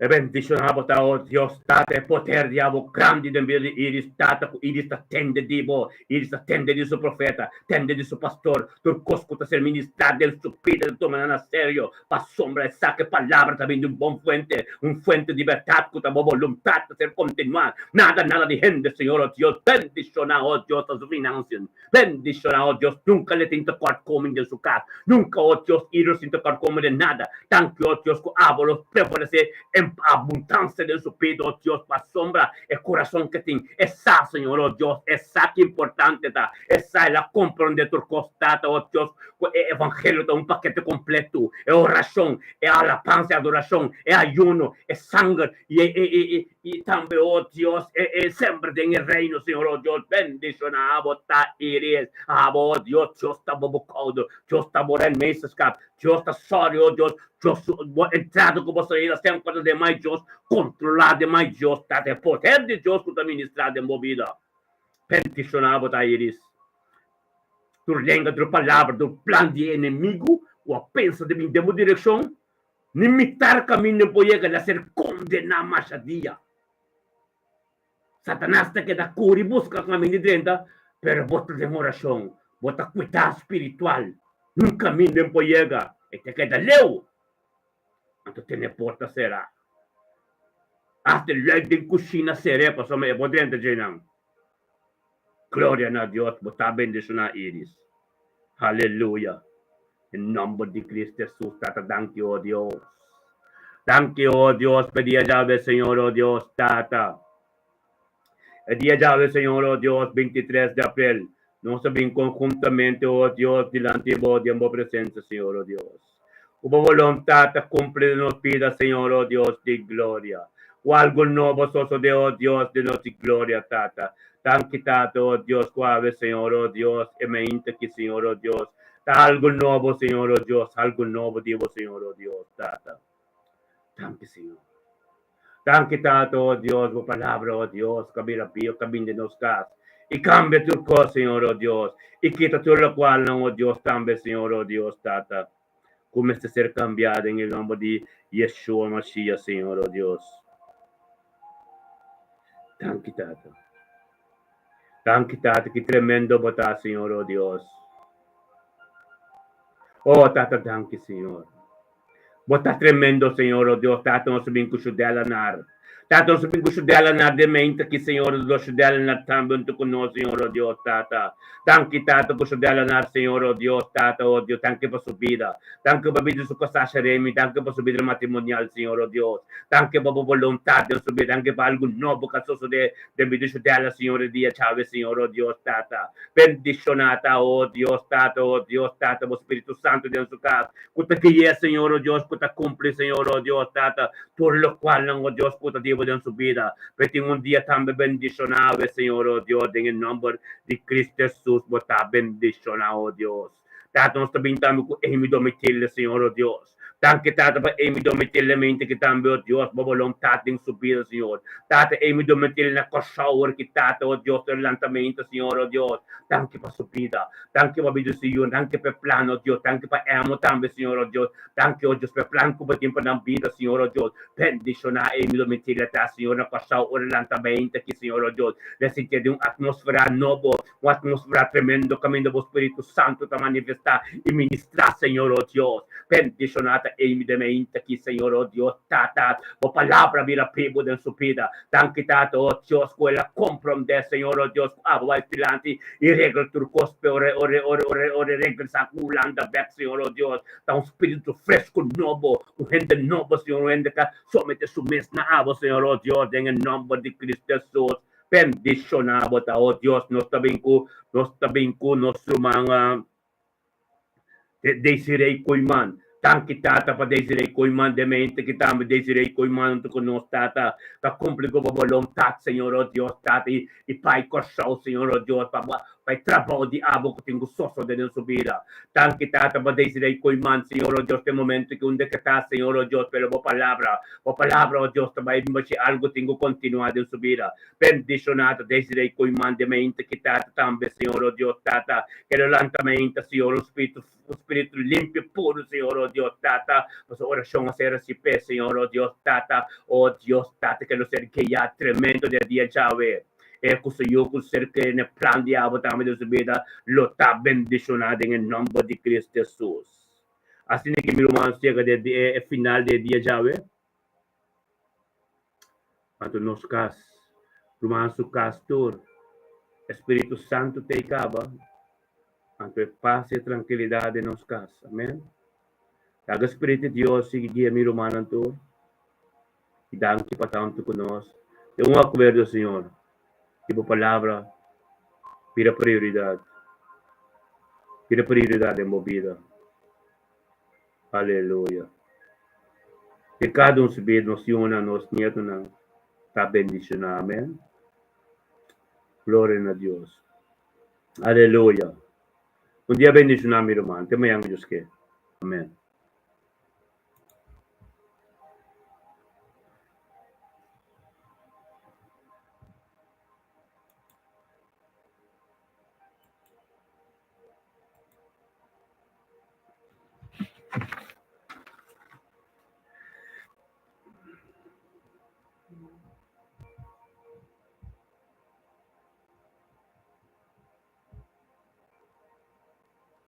Speaker 1: E bendishoná bo ta, o Dios Tata, e poder di abo grandi den bida di Iris, Tata, ku Iris ta tende di bo, Iris ta tende di su profeta, tende di su pastor, tur kos ku ta ser ministrá den su bida ta tuma nan na serio, pasobra e sa ku e palabra ta bini di un bon fuente, un fuente di bèrdat ku ta bo boluntat ta ser kontinuá. Nada, nada di hende, Señor, o Dios, bendishoná, o Dios, ta su finansian. Bendishoná, o Dios, nunka le tin tekort komi den su kas, nunka, o Dios, Iris tin tekort komi den nada. Danki, o Dios, ku abo lo prevalesé en abundansia den su bida, o Dios, pasobra e kurason ke tin, e sa, Señor, o Dios, e sa ki importante ta, e sa, el a komprondé tur kos, Tata, o Dios, ku e evangelio ta un pakete kompleto, e orashon, e alabansa, e adorashon, e ayuno, e sanger, i e, e, e, i tambe, o Dios, e, e semper den e reino, Señor, o Dios, bendishoná abo ta Iris, abo, o Dios, Dios ta bo bukoudo, Dios ta bo renmeesterschap, Dios ta sorry, o Dios, Dios su bo entrada ku bo salida semper ta den mai Dios, kontrolá den mai Dios, ta e poder di Dios ku ta ministrá den bo bida. Bendishoná bo ta Iris. Tur lenga, tur palabra, tur plan di e enemigu ku a pensa di bin den bo direkshon, ni mitar kaminda por yega na ser kondená masha dia. Satanas ta keda kuri buska kaminda di drenta, pero bo ta den orashon, bo ta kuidá spiritual, nun kaminda por yega, e ta keda leu. Anto tene porta será. Hasta e lùit den kushina ser'é pasobra e por drenta djenan. Gloria na Dios, bo ta bendishoná Iris. Haleluya. Den nomber di Cristo Jesus, Tata, danki, o Dios. Danki, o Dios, pa e dia djawe, Señor, o Dios, Tata. E dia djawe, Señor, o Dios, 23 di aprel, nos a bin conhuntamente, o Dios, dilanti bo, den bo presencia, Señor, o Dios. Ku bo boluntat ta kumpli den nos bida, Señor, o Dios di gloria. Ku algu nobo sosodé, o Dios, den nos di gloria, Tata. Danki, Tata, o Dios, ku awe, Señor, o Dios, e mainta aki, Señor, o Dios, ta algu nobo, Señor, o Dios, algu nobo di bo, Señor, o Dios, Tata. Danki, Señor. Danki, Tata, o Dios, bo palabra, o Dios, ku a bira bio, ku a bin den nos kas i kambia tur kos, Señor, o Dios, i kita tur lokualnan, o Dios, tambe, Señor, o Dios, Tata, ku mester ser kambiá den e nòmber di Yeshua Mashiach, Señor, o Dios. Danki, Tata. Danki, Tata, ki tremendo bo ta, Señor, o Dios. O Tata, danki, Señor. Bo ta tremendo, Señor, o Dios, Tata, nos a bin ku shudela nar. Tata, nos a bin ku shudela nar den mente aki, Señor, o Dios, shudela nar tambe huntu ku nos, Señor, o Dios, Tata. Danki, Tata, ku shudela nar, Señor, o Dios, Tata, o Dios, danki pa su bida. Danki pa bida di su kasá, Sharemi, danki pa su bida matrimonial, Señor, o Dios. Danki pa bo boluntat den su bida, danki pa algu nobo ku a sosodé den bida di shudela, Señor, e dia djawe, Señor, o Dios, Tata. Bendishoná ta, o Dios, Tata, o Dios, Tata, bo Spiritu Santu den su kas. Ku ta gui'é, Señor, o Dios, ku ta kumpli, Señor, o Dios, Tata, tur lokualnan, o Dios, ku ta di bo den su bida. P'e tin un dia tambe bendishoná awe, Señor, o Dios, den e nòmber di Cristo Hesus bo ta bendishoná, o Dios. Tata, nos ta bin tambe ku Amy Domitille, Señor, o Dios. Danki, Tata, pa Amy Domitille mente ki tambe, o Dios, bo boluntat den su bida, Señor. Tata, Amy Domitille na Kòrsou awor ki, Tata, o Dios, ta lantamento, Señor, o Dios. Danki pa su bida. Danki pa bida Señor, danki pa e plan, oh Dios, danki pa Emo tambe, Señor, oh Dios, danki, oh Dios, pa e plan ku bo tin pa nan bida, Señor, oh Dios, bendishoná e mi domitila ta, Señor, na Kòrsou ora nan ta beinta aki, Señor, oh Dios, den sintié di un atmósfera nobo, un atmósfera tremendo kaminda bo Spiritu Santu ta manifestá i ministrá, Señor, oh Dios, bendishoná ta e mi demeinta aki, Señor, oh Dios, Tata, bo palabra bira bibu den su bida, danki, Tata, oh Dios, ku el a komprondé, Señor, oh Dios, ku abo bai dilanti I regla tur kos p'e ora ora ora ora ora regresá ku Hulanda bèk, Señor, oh Dios, ta un spiritu fresku nobo, un hende nobo, Señor, un hende ka somete su mes na abo, Señor, oh Dios, den e nòmber di Cristo Hesus. Bendishoná bo ta, o Dios, nos ta bin ku, nos ta bin ku nos ruman Desiree Koeiman. Danki Tata pa Desiree Koeiman den mente ki tambe Desiree Koeiman huntu ku nos Tata pa kumpli ku bo boluntat Señor o Dios Tata i i pai Kòrsou Señor o Dios pa pa e trabou di abo ku tin ku sosode den su bida. Danki Tata pa Desiree Koeiman Señor o Dios den momento ki unda ke ta Señor o Dios pero bo palabra bo palabra o Dios ta bai bin bashi algu tin ku kontinua den su bida. Bendishoná ta Desiree Koeiman den mente ki Tata tambe Señor o Dios Tata kere lanta mente Señor un spiritu Un spiritu limpio puro, Señor, oh Dios Tata. Pasobra orashon a ser resipé, Señor, oh Dios Tata. Oh Dios Tata, ke lo ser guiá tremendo den e dia djawe. E ku su yu ku ser kere na e plan di abo tambe den su bida lo ta bendishoná den e nòmber di Cristo Hesus. Asina ke mi rumannan yega den e final di e dia djawe. Anto nos kas, ruman su kas tur, e Spiritu Santu ta ei kaba, anto e pas i e trankilidat den nos kas. Amen. Laga e Spiritu di Dios sigui guia mi rumannan tur. I danki pa tantu ku nos den un akuerdo, Señor, di bo palabra bira prioridat, bira prioridat den bo bida. Aleluya. Den kada un su bida nos yunan, nos nietonan ta bendishoná. Amen. Gloria na Dios. Aleluya. Un dia bendishoná mi ruman. Te mañan ku Dios ke. Amen.